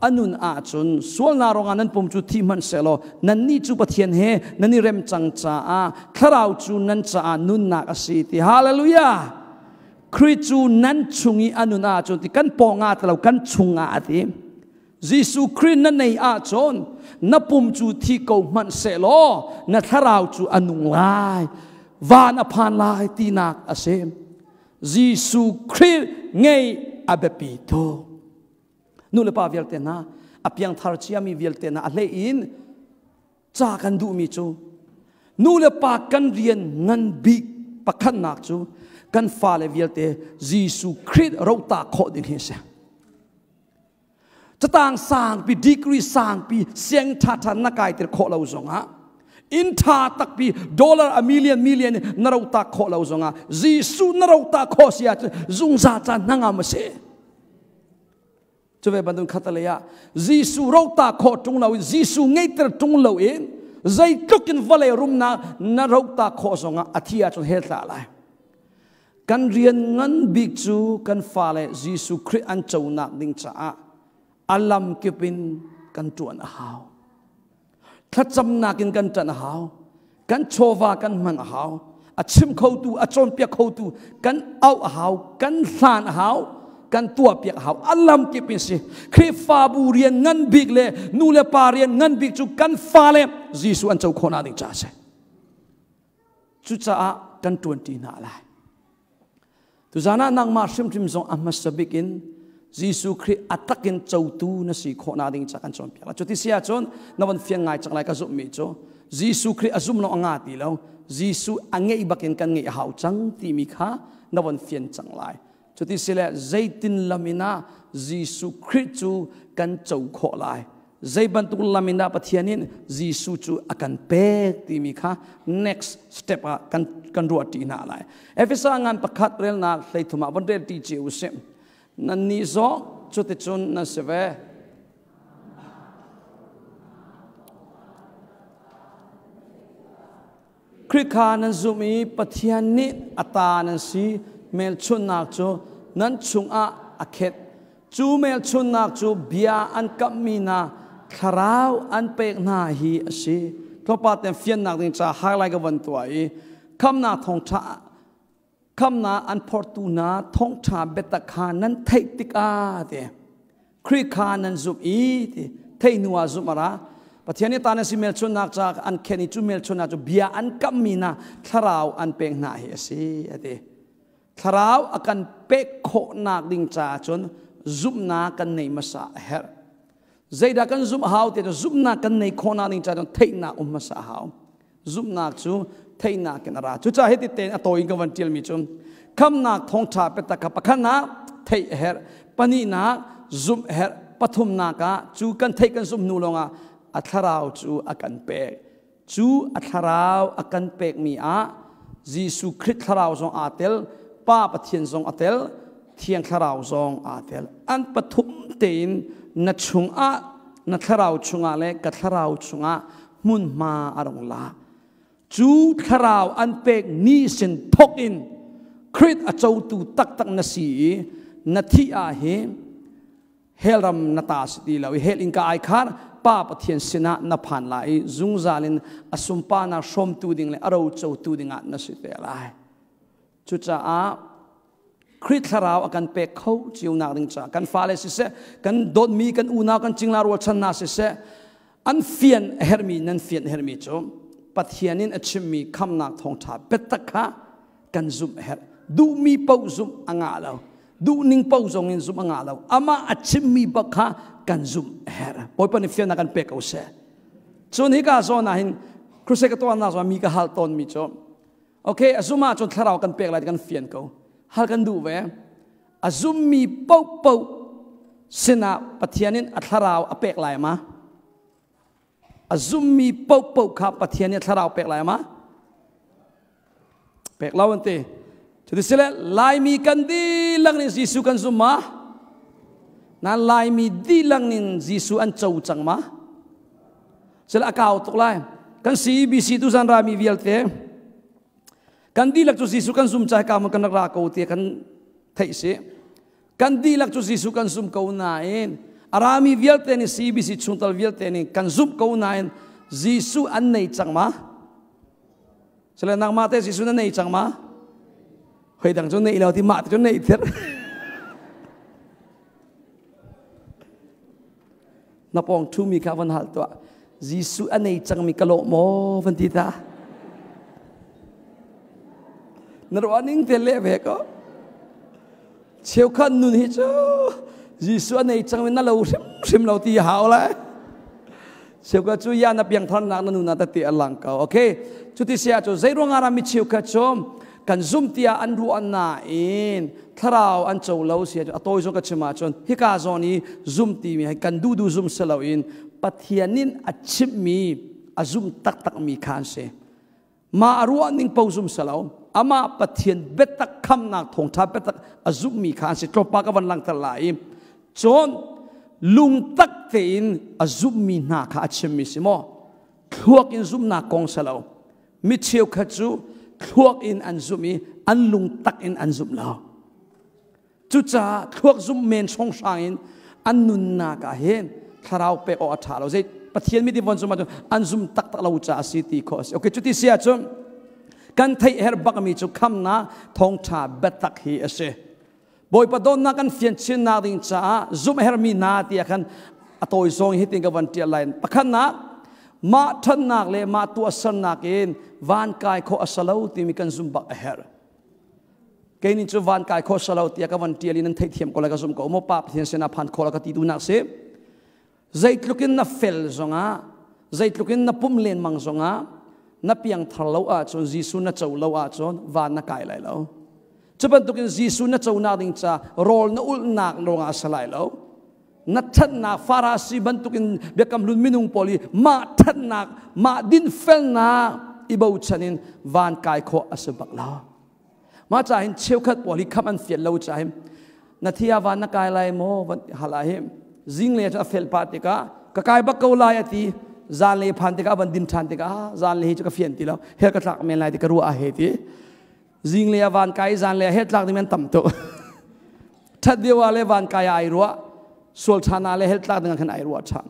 a nun ahcun sualnak ruangah nan pum cu thi hmanh sehlaw nannih cu Pathian he nan i rem cang caah thlarau cu nan caah nunnak a si ti. Hallelujah! Khrih cu nan chung i a nun ahcun ti kan pawngah ti lo kan chungah a ti. Jesuh Khrih na nei ahcun na pum cu thi ko hmanh sehlaw na thlarau cu a nung lai, van a phan lai tinak a si. Jesuh Khrih ngei a biapi tuk. Nu le pa vialte hna, a piangthar ciami vialte hna, a hlei in ca kan duhmi cu nu le pa kan rian ngan bik pakhatnak cu kan fale vialte Jesuh Khrih rota khawh ding hi a si. Catang sangpi, degree sangpi, siang ṭhaṭha na kai tir khawh lo zongah inn ṭha takpi dollar a million million na rota khawh lo zongah Jesuh na rota khawh si ahcun zungzal ca hnangam a si. Cu ve bantuk khatalei ah Jesuh rota khawh ṭung loin Jesuh ngeihter ṭung loin zeitluk in vawlei rumnak na rota khawh zongah a thi ahcun hell tla lai. Kan rian ngan bik cu kan fale Jesuh Khrih an conak ding caah a lam kip in kan ṭuan a hau. Thlacamnak in kan ṭan a hau. Kan chawva kan hman a hau. A chim khotu, a cawnpiak khotu kan auh a hau, kan hlan a hau, kan tuahpiak a hau. A lam kip in si. Khrihfabu rian ngan bik le nu le pa rian ngan bik cu kan fale Jesuh an co khawhnak ding caah a si. Cucaah kan ṭuanṭi hna lai. Tuzan ah nangmah hrimhrim zong a hmasa bik in Jesuh Khrih a takin cotu na si khawhnak ding ca kan cawnpiak lai. Cuti si ahcun na von fiang ngai cang lai ka zumhmi cu Jesuh Khrih a zum lo a nga ti lo. Jesuh a ngeih bakin kan ngeih a hau cang timi kha na von fian cang lai. Cuti si le zeitin lam in ah Jesuh Khrih cu kan co khawh lai. Zei bantuk lam in dah Pathian in Jesuh cu a kan pek timi kha next step ah kan kan ruah ṭi hna lai. Efesa ngan pakhat relnak hleithum ah von rel ṭi cio usih. Nannih zong cuticun nan si ve. Khrih kha nan zumh i Pathian nih a ta nan si hmelchunhnak cu nan chungah a khet. Cu hmelchunhnak cu bia an kamhmi hna thlarau an pek hna hi a si. Tlawmpal ten fiannak ding ca highlight ka van tuah i khamnak thawngṭha khamnak an phortu hna thawngṭha biatak kha nan theih tikah ti Khrih kha nan zumh i ti theih hnu ah zumh a ra. Pathian nih ta nan si hmelchunhnak ca an khen i cu hmelchunhnak cu bia an kamhmi hna thlarau an pek hna hi a si a ti. Thlarau a kan pek khawhnak ding caah cun zumhnak kan neih hmasa a herh. Zeidah kan zumh hau ti cu zumhnak kan neih khawhnak ding caah cun theihnak um hmasa a hau. Zumhnak cu theihnak in a ra. Cucaah hiti tein a tawi in ka van ṭialmi cu khamnak thawngṭha biatak kha pakhatnak theih a herh, pahnihnak zumh a herh, pathumnak ah cu kan theih kan zumh hnu lawngah a thlarau cu a kan pek. Cu a thlarau a kan pekmi ah Jesuh Khrih thlarau zong aa tel, Pa Pathian zong a tel, Thiang Thlarau zong aa tel. An pathum tein na chungah, na thlarau chungah le ka thlarau chungah hmunhma a rung la. Cu thlarau an pek ni sin thok in Khrih a cotu taktak na si i na thih ah hi hell ram na ta si ti lo i hell in ka ai khar Pa Pathian sinah na phan lai i zungzal in a sunparnak hrawmtu ding le a ro cotu dingah na si te lai. Cucaah Khrih thlarau a kan pek kho cio nak ding caah kan fale siseh, kan dawtmi kan unau kan cingla rualchan hna siseh, an fian a herhmi nan fian a herhmi cu Pathian in a chimmi khamnak thawngṭha biatak kha kan zumh a herh. Duhmi paoh zumh a ngah lo. Duhning paoh zong in zumh a ngah lo. Amah a chimmi bak kha kan zumh a herh. Bawipa nih fiannak kan pek ko seh. Cun hika zawn ah hin crusade ka tuahnak zawn mi ka hal tawnmi cu Okay, a zum ahcun thlarau kan pek lai ti kan fian ko. Hal kan duh ve. A zummi paohpaoh sinah Pathian in a thlarau a pek lai ma? A zummi paohpaoh kha Pathian nih a thlarau pek lai ma? Pek lo an ti. Cuti sile Laimi kan dihlak nih Jesuh kan zum ma? Nan Laimi dihlak nih Jesuh an co cang ma? Sile a kau tuk lai. Kan CEBC tu zan rami vialte kan dihlak cu Jesuh kan zum cai ka kan rak ra ko ti kan theih si. Kan dihlak cu Jesuh kan zum ko nain a rami vialte nih CEBC chungtel vialte nih kan zumh ko nain Jesuh an nei cang ma? Sile nangmah te Jesuh na nei cang ma? Hoi dang cu nei lo ti mah te cu nei thir. Na pawng ṭhumi kha van hal tuah. Jesuh a nei cangmi ka lawh maw van ti ta. Na ruah ning te leh ve ko. Cheukhat nun hi cu Jesuh a nei cangmi na lo hrimhrim lo ti hau lai. Cheukhat cu ya na piangtharnak na nun ah tete a lang ko. Okay. Cuti sia cu zeiruang ah mi cheukhat cu kan zum tiah an ruah nain thlarau an co lo si a tawi zong ka chim ahcun hika zawn i zum timi hi kan duh duh zum si loin Pathian in a chimhmi a zum taktakmi kha an si. Mah a ruah ning po zum si lo amah Pathian biatak khamnak thawngṭha biatak a zumhmi kha an si. Tlawmpa ka van langhter lai i cun lungtak tein a zumhmi hna kha a chimmi si maw thluak in zumhnak kong si lo mi cheukhat cu thluak in an zumh i an lungtak in an zumh lo. Cucaah thluak zumh men hrawnghrang in an nunnak ah hin thlarau pek awk a ṭha lo. Zei Pathian mit in von zum ahcun an zum taktak lo caah a si ti khawh a si. Okay, cuti si ahcun kan theih herh bakmi cu khamnak thawngṭha biatak hi a si. Bawipa dawtnak kan fian chinnak ding caah zumh herhmi hna tiah khan a tawi zong hi tin ka van ṭial lai. Pakhatnak, mah ṭhatnak le mah tuahsernak in van kai khawh a si lo timi kan zumh bak a herh. Kei nih cu van kai kho salo tiah ka van tial in nan theihthiam ko lai ka zum ko maw pa Pathian sinah phan kho la ka ti duhnak si. Zeitluk in na fel zongah, zeitluk in na pum lenmang zongah, na piangthar lo ahcun, Jesuh na co lo ahcun van na kai lai lo. Cu bantukin Jesuh na conak ding ca rawl na ulhnak lawngah a si lai lo. Na ṭhatnak Farasi bantukin biakam hlun minung pawl i mah ṭhatnak, mah dinfelnak i bochan in van kai khawh a si bak lo. Mah ca hin cheukhat pawl hi khamh an fial lo ca hin na thia van na kai lai maw van hal ah hin zingle cu a fel pah tikah ka kai bak ko lai a ti zan le phan tikah van din ṭhan tikah zan le hi cu ka fian ti lo hel ka tlak men lai ti ka ruah a he ti zingle a van kai zan le hel tlak ding men tam tu ṭhat deuh ah le van kai ai ruah sual ṭhan ah le hel tlak ding ah khan ai ruah ṭhan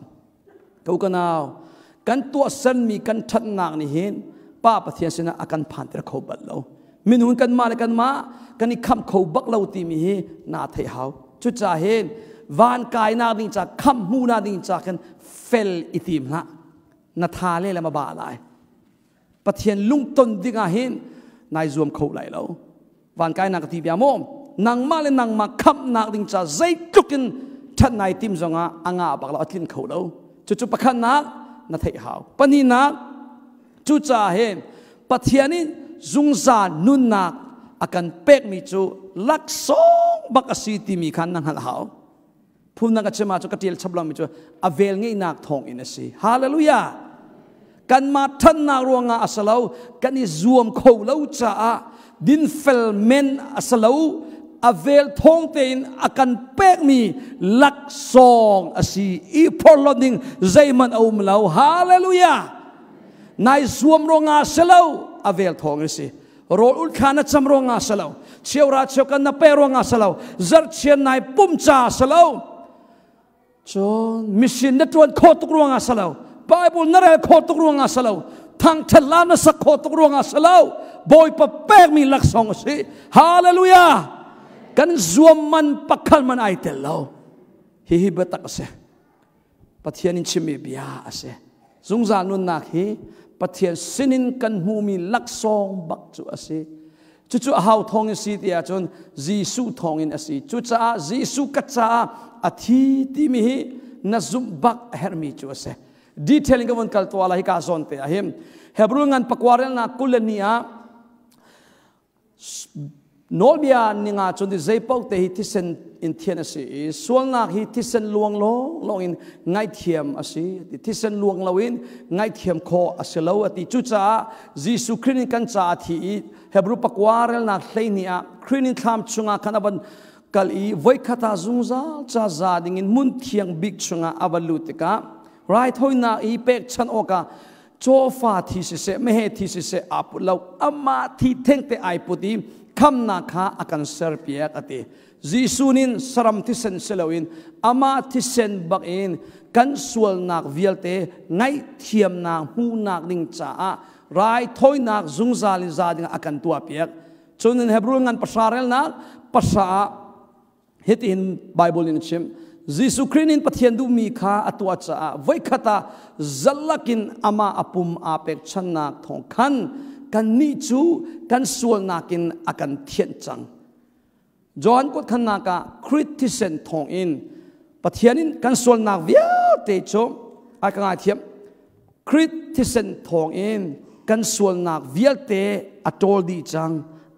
Ko ka nau, kan tuahsermi kan ṭhatnak nih hin Pa Pathian sinah a kan phanter kho bal lo. Minung kanmah le kanmah kan i khamh kho bak lo timi hi naa theih hau. Cucaah hin van kainak ding ca khamh hmuhnak ding ca khan fel i tim hlah. Na tha le le ma ba lai. Pathian lungton ding ah hin nai zuam kho lai lo. Van kainak ka ti bia maw? Nangmah le nangmah khamhnak ding ca zeitluk in ṭhat nai tim zongah a ngah bak lo, a tlin kho lo. Cucu pakhatnak na theih hau. Pahnihnak, cucaah hin Pathian in zungzal nunnak a kan pekmi cu laksawng bak a si timi kha na hngalh hau. Phunnak a chim ah cu ka ṭial chap lomi cu a vel ngeihnak thawng in a si. Hallelujah! Kanmah ṭhannak ruangah a si lo, kan i zuam kho lo caah dinfel men a si lo, a vel thawng tein a kan pekmi laksawng a si. I phorhlawt ding zeihmanh a um lo. Hallelujah! Nai zuam ruangah a si lo, a vel thawng in si. Rawl ulh thla na cam ruangah si lo, cheura cheukan na pe ruangah si lo, zarhchian nai pum ca si lo, cun mission na ṭuan khawh tuk ruangah si lo, Bible na rel khawh tuk ruangah si lo, thangṭhat la na sak khawh tuk ruangah si lo, Bawipa pekmi laksawng a si. Hallelujah! Kan zuam man pakhat man ai tel lo. Hihi biatak a si. Pathian in chimmi bia a si. Zungzal nunnak hi Pathian sinin kan hmuhmi laksawng bak cu a si. Cucu a hau thawng in si ti ahcun Jesuh thawng in a si. Cucaah Jesuh ka caah a thi timi hi na zumh bak a herhmi cu a si. Detail in ka vun kal tuah lai hika zawn te ah hin. Hebrew ngan pakua relnak 24 ah Nawlbia ning ah cun zeipaoh te hi thisen in thian a si i sualnak hi thisen luang lawnglawng in ngaihthiam a si. Thisen luang loin ngaihthiam khawh a si lo a ti. Cucaah Jesuh Khrih nih kan caah a thi i Hebrew pakua relnak 12 ah Khrih nih thlam chungah khan a van kal i voikhat ah zungzal ca za dingin hmun thiang bik chungah a va lut tikah raithawinak i pekchanh awkah cawfa thi siseh meheh thi siseh aa put lo amah thi thengte ai put i khamnak kha a kan serpiak a ti. Jesuh nin saram thisen si loin amah thisen bak in kan sualnak vialte ngaihthiamnak hmuhnak ding caah raithawinak zungzal in za ding a kan tuahpiak. Cun in Hebrew ngan pahra relnak pahra ah Hitihin Bible in a chim. Jesuh Khrih nih Pathian duhmi kha a tuah caah voikhat ah zalakin amah a pum aa pekchannak thawng khan kannih cu kan sualnak in a kan thianh cang. Johan kuat khannak ah Khrih thisen thawng in Pathian in kan sualnak vialte cu a ka ngaithiam. Khrih thisen thawng in kan sualnak vialte a ṭawl dih cang,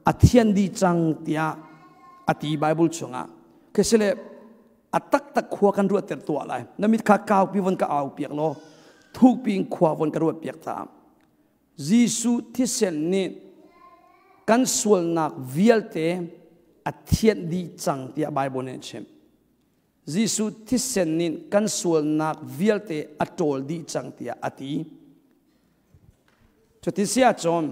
a thian dih cang tiah a ti Bible chungah. Khisile a taktak khua kan ruahter tuah lai. Na mit kha kaupi von ka au piak law thukpi in khua von ka ruah piak ta. Jesuh thisen nih kan sualnak vialte a thianh dih cang tiah Bible nih a chim. Jesuh thisen nih kan sualnak vialte a ṭawl dih cang tiah a ti. Cuti si ahcun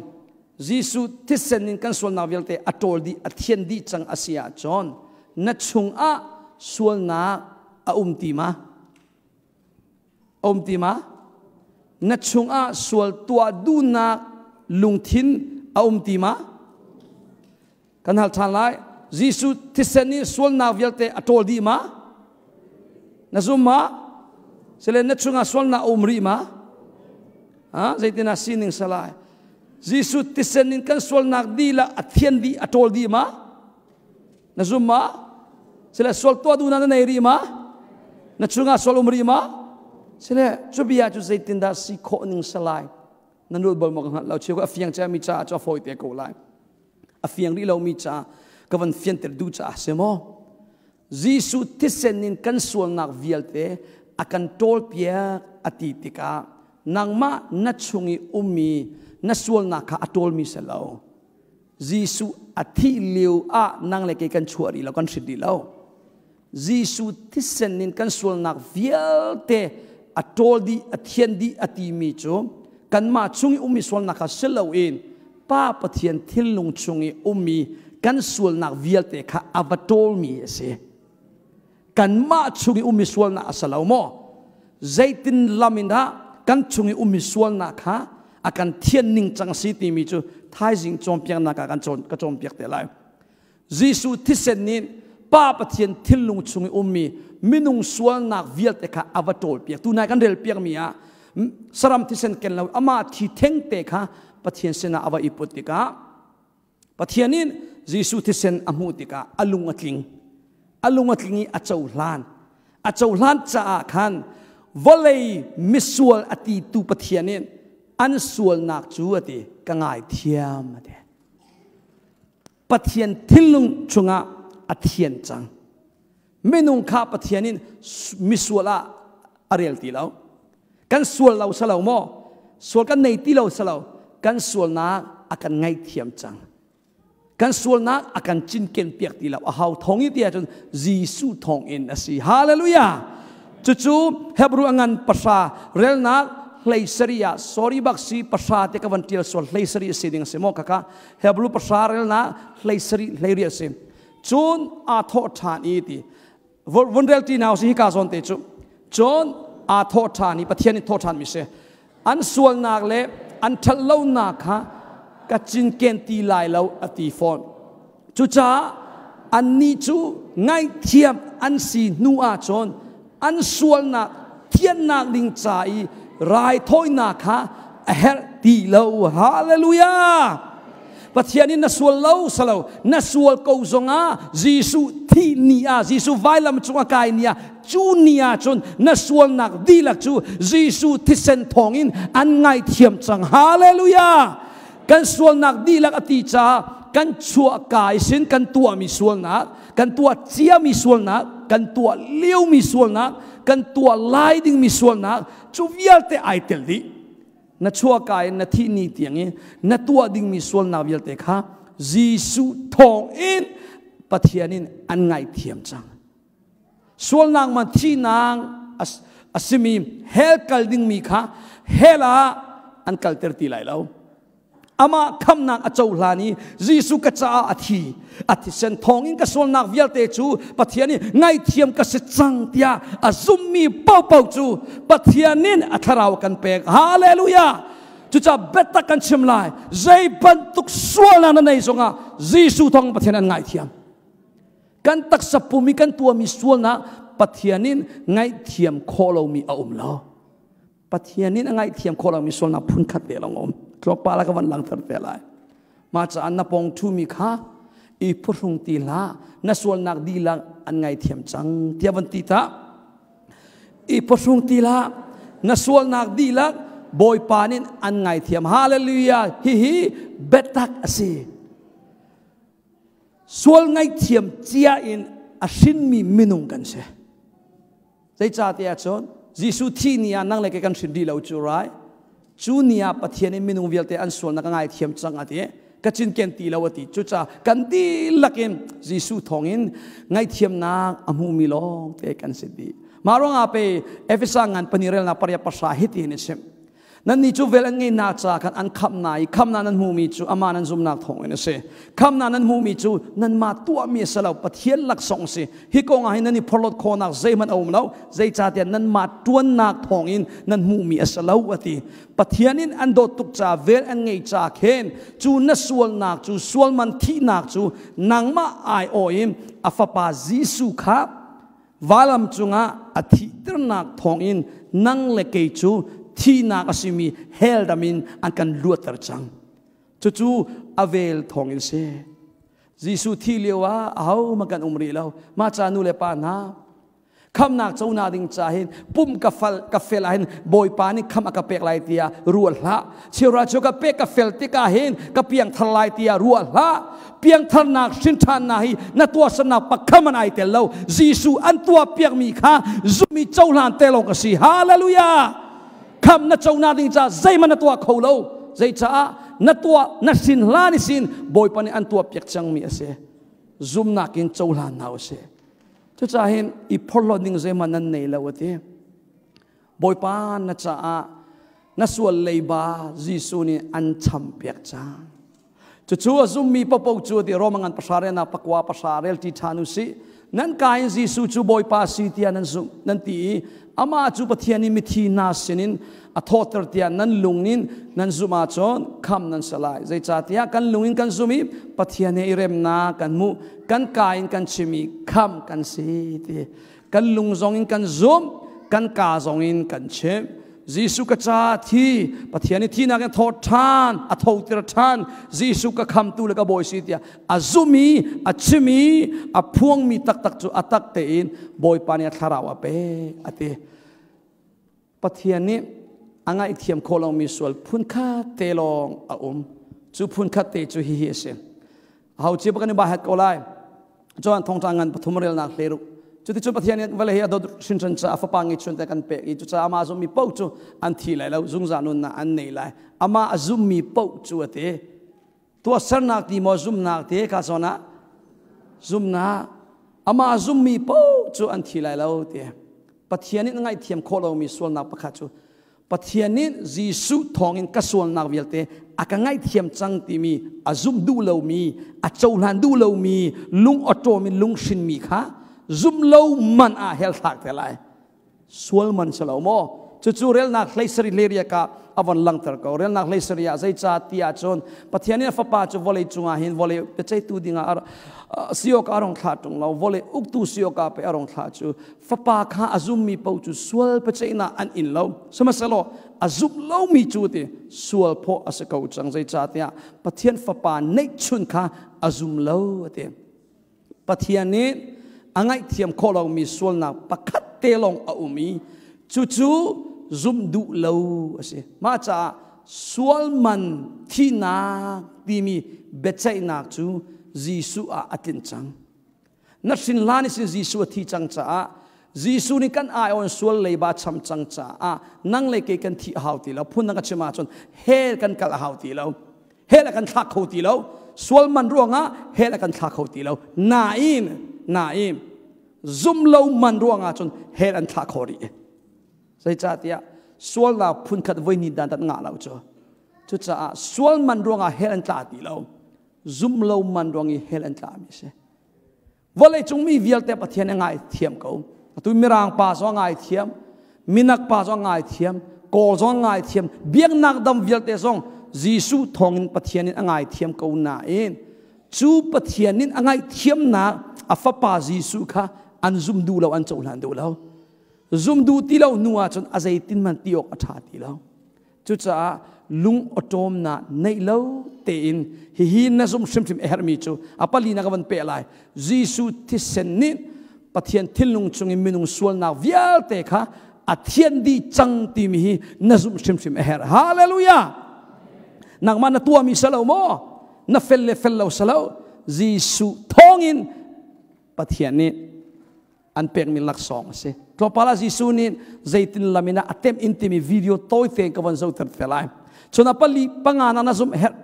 Jesuh thisen in kan sualnak vialte a ṭawl dih, a thian dih cang a si ahcun na chungah sualnak a um ti ma? A um ti ma? Na chungah sual tuah duhnak lungthin a um ti ma? Kan hal ṭhan lai. Jesuh thisen nih sualnak vialte a ṭawl dih ma? Na zum ma? Sile na chungah sualnak a um rih ma? Ha? Zeitin ah sining salai? Jesuh thisen in kan sualnak dihlak a thian dih, a ṭawl dih ma? Na zum ma? Sile sual tuah duhnak na nei rih ma? Na chungah sual um rih ma? Sile cu bia cu zeitindah si khawh ning salai? Na nul bal maw ka hngalh lo. Cheu a fiang cia mi caah cu a fawi te ko lai. A fiang rih lomi caah ka van fianter duh caah si maw? Jesuh thisen in kan sualnak vialte a kan ṭawlpiak a ti tikah nangmah na chung i ummi na sualnak kha a ṭawlmi si lo. Jesuh a thih lio ah nang le kei kan chuah rih lo, kan hrit rih lo. Jesuh thisen in kan sualnak vialte a ṭawl dih, a thian dih a timi cu kanmah chung i ummi sualnak kha si loin Pa Pathian thinlung chung i ummi kan sualnak vialte kha a va ṭawlmi a si. Kanmah chung i ummi sualnak a si lo maw? Zeitin lam in dah kan chung i ummi sualnak kha a kan thian ning cang si timi cu thaizing cawnpiaknak ah kan cawn ka cawnpiak te lai. Jesuh thisen nih Pa Pathian thinlung chung i ummi minung sualnak vialte kha a va ṭawlpiak. Tunai kan relpiakmi ah saram thisen ken lo amah thi thengte kha Pathian sinah a va i put tikah Pathian in Jesuh thisen a hmuh tikah a lung a tling. A lung a tling i a cohlan. A cohlan caah khan vawlei misual a ti tu Pathian in an sualnak cu a ti ka ngaithiam a ti. Pathian thinlung chungah a thian cang. Minung kha Pathian in misual ah a rel ti lo. Kan sual lo salo maw? Sual kan nei ti lo salo. Kan sualnak a kan ngaihthiam cang. Kan sualnak a kan cinken piak ti lo. A hau thong i ti ahcun Jesuh thawng in a si. Hallelujah! Cucu Hebrew a ngan pahra relnak hlei sari ah sorry bak si pahra te ka van tial sual hlei sari a si ding a si maw kaka Hebrew pahra relnak hlei sari hlei ri a si. Cun aa thawh ṭhan i ti vun rel ti nau si hika zawn te cu cun aa thawh ṭhan i Pathian in thawh ṭhan mi si an sualnak le an ṭhatlonak kha ka cinken ti lai lo a ti fawn. Cucaah annih cu ngaihthiam an si hnu ahcun an sualnak thiannak ding ca i raithawinak kha a herh ti lo. Hallelujah! Pathian in na sual lo salo na sual ko zongah Jesuh thi ni ah Jesuh vailam cung a kai ni ah cu ni ah cun na sualnak dihlak cu Jesuh thisen thawngin an ngaithiam cang. Hallelujah! Kan sualnak dihlak a ti caah kan chuah kai sin kan tuahmi sualnak, kan tuah ciami sualnak, kan tuah liomi sualnak, kan tuah lai dingmi sualnak cu vialte ai tel dih. Na chuah ka in na thih ni tiang i na tuah dingmi sualnak vialte kha Jesuh thawng in Pathian in an ngaihthiam cang. Sualnak man thihnak a simi hell kal dingmi kha hell ah an kalter ti lai lo. Amah khamnak a cohlan i Jesuh ka caah a thi. A thisen thawngin ka sualnak vialte cu Pathian nih ngaihthiam ka si cang tiah a zummi paohpaoh cu Pathian in a thlarau kan pek. Hallelujah! Cucaah biatak kan chim lai. Zei bantuk sualnak na nei zongah Jesuh thawng Pathian an ngaihthiam. Kan taksa pum i kan tuahmi sualnak Pathian in ngaihthiam khawh lomi a um lo. Pathian in a ngaihthiam khawh lomi sualnak phun khat te lawng um. Tlawmpal ah ka van langhter te lai. Mah caah na pong ṭhumi kha i phuhrung ti hlah, na sualnak dihlak an ngaithiam cang tiah van ti ta. I phuhrung ti hlah, na sualnak dihlak Bawipa nih an ngaithiam. Hallelujah! Hihi biatak a si. Sual ngaihthiam cia in a hrinmi minung kan si. Zeicahtiah cun Jesuh thih ni ah nang le kei kan hrin rih lo cu rai. Cu ni ah Pathian in minung vialte an sualnak a ngaithiam cang a ti. Ka cinken ti lo a ti. Cucaah kan dihlak in Jesuh thawngin ngaihthiamnak a hmumi lawng te kan si dih. Mah ruangah pe Efesa ngan pahnih relnak pariat pahra hiti hin a chim. Nannih cu vel an ngeihnak caah khan an khamh i khamhnak nan hmuhmi cu amah nan zumhnak thawngin a si. Khamhnak nan hmuhmi cu nanmah tuahmi a si lo, Pathian laksawng a si. Hi kong ah hin nan i phorhlawt khawhnak zeihmanh a um lo, zeicahtiah nanmah ṭuannak thawngin nan hmuhmi a si lo, a ti. Pathian in an dawt tuk caah vel an ngeih caah khin cu na sualnak cu sualman thihnak cu nangmah aiawh in a fapa Jesuh kha Valam cungah a thihternak thawngin nang le kei cu thihnak a simi hell ram in an kan luatter cang. Cucu a vel thawngin si. Jesuh thi lio ah aho ma kan um rih lo. Mah ca nu le pa hna khamnak cona ding ca hin pum ka fal ka fel ah hin Bawipa nih kham a ka pek lai tiah ruah hlah. Cheuhra cu ka pek ka fel tikah hin ka piangthar lai tiah ruah hlah. Piangtharnak hrinṭhannak hi na tuahsernak pakham an ai tel lo. Jesuh an tuah piakmi kha zummi cohlan te lawng ka si. Hallelujah! Kham na cona ding ca zeihmanh na tuah kho lo. Zeicaah na tuah na sin hlan i sin Bawipa nih an tuah piak cangmi a si. Zumnak in cohlan hna usih. Cucaah hin i phorhlawt ding zeihmanh nan nei lo a ti. Bawipa na caah na sual leiba Jesuh nih an cham piak cang. Cucu a zummi paohpaoh cu ti Roma ngan pahra rel nak pakua pahra rel ti ṭhan u sih. Nan ka in Jesuh cu Bawipa si tiah nan zumh nan ti i amah cu Pathian nih mithi hna sinin a thawhter tiah nan lung in nan zumh ahcun kham nan si lai. Zeicahtiah kan lung in kan zumh i Pathian he i remnak kan hmuh, kan ka in kan chim i kham kan si ti. Kan lung zong in kan zumh, kan ka zong in kan chim. Jesuh ka ca thi Pathian i thinak in tho ṭhan a tho tir ṭhan Jesuh ka khamtu le ka bawi si tiah a zumi a chimi a phuangmi taktak cu a tak tein Bawipa nih a thlarau a pek a ti. Pathian nih a ngaihthiam khawh lomi sual phunkhat te lawng a um. Cu phunkhat te cu hihi a si. Ho ci kan i ba het ko lai. Cun thongtla ngan pathum relnak hleru. Cuticun Pathian nih vawlei hi a dawt hrinhran caah fapa ngeih chun te kan pek i cucaah amah a zummi paoh cu an thi lai lo, zungzal nunnak an nei lai. Amah a zummi paoh cu a ti. Tuahsernak ti maw zumnak ti ka zawn ah zumnak amah a zummi paoh cu an thi lai lo ti. Pathian nih na ngaihthiam khawh lomi sualnak pakhat cu Pathian nih Jesuh thawngin ka sualnak vialte a ka ngaihthiam cang timi a zumh duh lomi, a cohlan duh lomi, lung awṭawm in lunghrinmi kha zumh lo man ah hell thlak te lai. Sual man si lo maw? Cucu relnak hleisari hleriak ah a von langter ko. Relnak hleisari ah zeicah ti ahcun Pathian nih a fapa cu vawlei cungah hin vawlei biaceihtu dingah si awkah a rong thlah ṭung lo. Vawlei uktu si awkah pei a rong thlah cu. Fapa kha a zummi paoh cu sual biaceihnak an in lo. Sihmanhsehlaw a zumh lomi cu ti sual phawh a si ko cang. Zeicahtiah Pathian Fapa neihchun kha a zum lo a ti. Pathian nih a ngaihthiam khawh lomi sualnak pakhat te lawng a um i cucu zumh duh lo a si. Mah caah sual man thihnak timi biaceihnak cu Jesuh ah a tlinh cang. Na hrin hlan i sin Jesuh a thi cang caah Jesuh nih kan aiawn sual leiba cham cang caah nang le kei kan thih a hau ti lo. Phun dang ka chim ahcun hell kan kal a hau ti lo. Hell a kan thlak kho ti lo. Sual man ruangah hell a kan thla kho ti lo. Nain, nain, zum lo man ruangah cun hell an thla kho rih. Zeicahtiah sualnak phunkhat voi ni dan dat ngah lo cu. Cucaah sual man ruangah hell an tla ti lo. Zum lo man ruang i hell an tla mi si. Vawlei cung mi vialte Pathian a ngai thiam ko. Atu Mirang pa zong ngai thiam, Minak pa zong ngai thiam, Kawl zong ngai thiam, biaknak dam vialte zong Jesuh thawngin Pathian in a ngai thiam ko nain cu Pathian in a ngaihthiamnak a fapa Jesuh kha an zum duh lo, an cohlan duh lo. Zum duh ti lo hnu ahcun a zeitin man ti awk a ṭha ti lo. Cucaah lung awṭawmnak neih lo tein hihi na zumh hrimhrim a herhmi cu a palinak ka van peh lai. Jesuh thisen nih Pathian thinlung chungin minung sualnak vialte kha a thian dih cang timi hi na zumh hrimhrim a herh. Hallelujah! Nangmah na tuahmi si lo maw? Na fel le fel lo si lo. Jesuh thawngin Pathian nih an pekmi laksawng a si. Tlawmpal ah Jesuh nih zeitin lam in a temh in timi video tawite ka von zohter te lai. Cun a pali panga na na zumh herh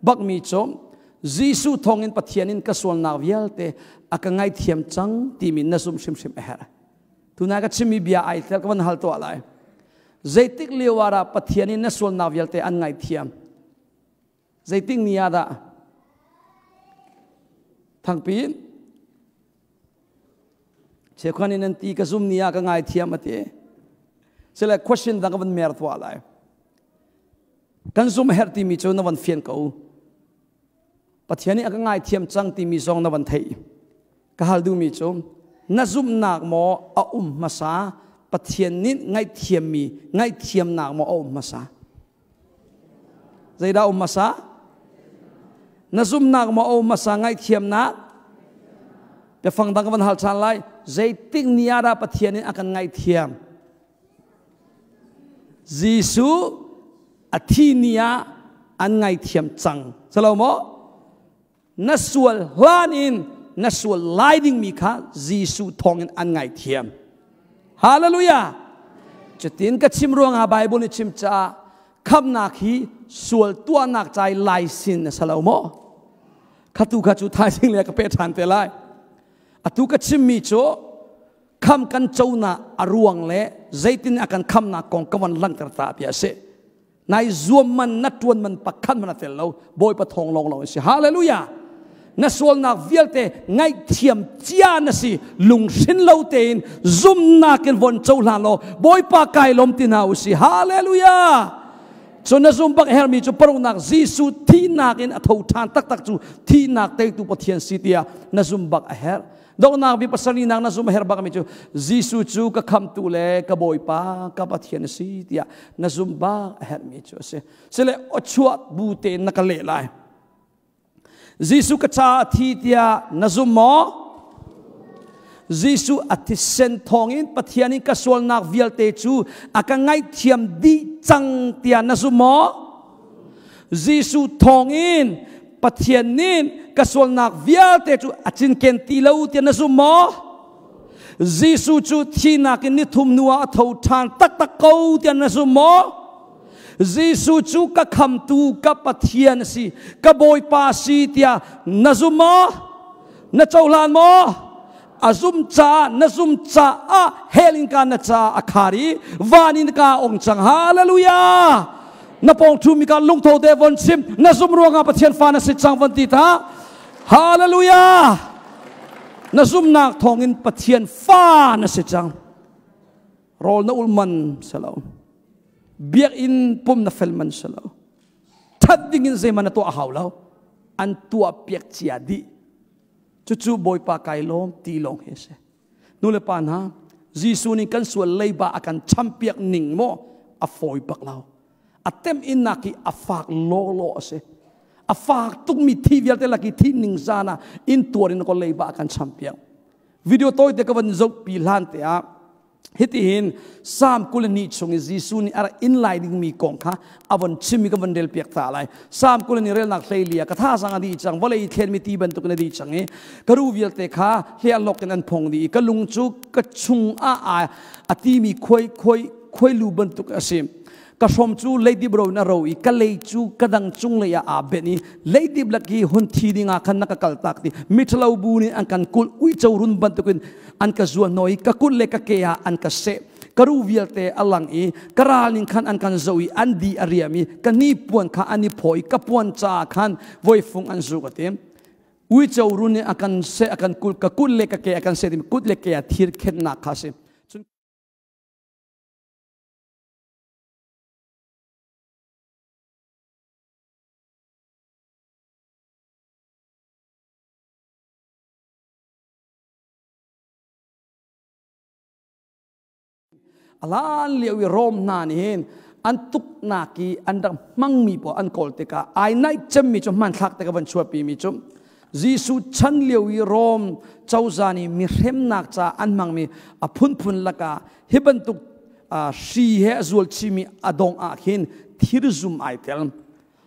bakmi cu Jesuh thawngin Pathian in ka sualnak vialte a ka ngaithiam cang timi na zumh hrimhrim a herh. Tuna ka chimmi bia ai tel ka van hal tuah lai. Zeitik lio ah dah Pathian in na sualnak vialte an ngaithiam? Zeitik ni ah dah? Thangpi Cheukhan in an ti ka zum ni ah ka ngaithiam a ti. Sile question dang ka van mer tuah lai. Kan zum herh timi cu na van fian ko. Pathian nih a ka ngaithiam cang timi zong na van theih. Ka hal duhmi cu na zumhnak maw a um hmasa Pathian nih ngaihthiammi ngaihthiamnak maw a um hmasa? Zeidah um hmasa? Na zumnak maw o hmasa ngaihthiamnak? Biafang dang ka van hal ṭhan lai. Zeitik ni ah dah Pathian in a kan ngaihthiam? Jesuh a thi ni ah an ngaithiam cang. Salo maw? Na sual hlan in na sual lai dingmi kha Jesuh thawngin an ngaithiam. Hallelujah! Cutin ka chim ruangah Bible nih chim caah khamnak hi sual tuahnak cai lai sin na salo maw? Khatu kha cu thaizing le ka pe ṭhan te lai. Atu ka chimmi cu kham kan conak a ruang le zeitin a kan khamnak kong ka van langhter ta bia a si. Nai zuam man na tuan man pakhat man a tel lo. Bawipa thawng lawng lawng si. Hallelujah. Na sualnak vialte ngaihthiam cia na si lunghrin lo tein zumnak in von cohlan law Bawipa kai lawm ti hna u si. Hallelujah. Cun na zum bak hermi cu paruknak Jesuh thihnak in a tho ṭhan taktak cu thihnak teitu Pathian si tiah na zum bak a herh. Donghnak bi pasarihnak na zum a herh bakmi cu Jesuh cu ka khamtu le ka Bawipa ka Pathian a si tiah na zum bak a herhmi cu a si. Sile awchuah bu tein na ka leh lai. Jesuh ka caah a thi tiah na zum maw? Jesuh a thisen thawngin Pathian in ka sualnak vialte cu a ka ngaihthiam dih cang tiah na zum maw? Jesuh thawngin Pathian nih ka sualnak vialte cu a cinken ti lo tiah na zum maw? Jesuh cu thihnak in nithum hnu ah a tho ṭhan taktak ko tiah na zum maw? Jesuh cu ka khamtu ka Pathian a si, ka Bawipa a si tiah na zum maw? Na cohlan maw? A zum caah na zum caah hell in ka na caah a khar i van in ka ong cang. Hallelujah! Na pawng ṭhumi ka lungtho te von chim na zum ruangah Pathian fa na si cang von ti ta. Hallelujah! Na zumnak thawngin Pathian fa na si cang. Rawl na ul man selo. Biakinn pum na fel man selo. That ding in zeiman na tuah a hau lo. An tuah piak cia dih. Cucu Bawipa kai lawm ti lawng hi a si. Nu le pa hna, Jesuh nih kan sual leiba a kan champiak ning maw a fawi bak lo. A tem innak hi a fak lawlaw a si. A fak tukmi thi vialte lak i thi ning zan ah in tuar in ko leiba a kan champiak. Video tawite ka van zoh pi hlan te ah Hitihin Psalm 22 chung i Jesuh nih a rak in lai dingmi kong kha a von chim i ka von rel piak ta lai. Psalm 22 relnak hleili ah ka thazang a dih cang, vawlei i thlenmi ti bantukin a dih cang i ka ru vialte kha hliah in an phong dih i ka lung cu ka chung ah a timi khuai khuai khuailu bantuk a si. Ka hrom cu leidip ro in a ro i ka lei cu ka dang cung lei ah aa benh i leidip lak i hun thi ding ah khan na ka kaltak ti miṭhalo bu nih an kan kulh uico run bantukin an ka zuanhnawh i ka kut le ka ke ah an ka seh ka ru vialte a lang i ka ral ning khan an kan zoh i an di a riam i ka hnipuan kha an i phaw i ka puan caah khan voifung an zuk a ti uico run nih a kan seh a kan kulh ka kut le ka ke a kan seh timi kut le ke ah thir khenhnak kha a si. Cun Alan lio i Rom hna nih hin an tuknak i an rak hmangmi pawl an kawl tikah ai naih cemmi cu hmanthlak te ka van chuahpi mi cu Jesuh chan lio i Rom cozah nih mi hremnak ca an hmangmi a phunphun lakah hi bantuk hri he a zual chimi a dong ah khin thirzum ai tel.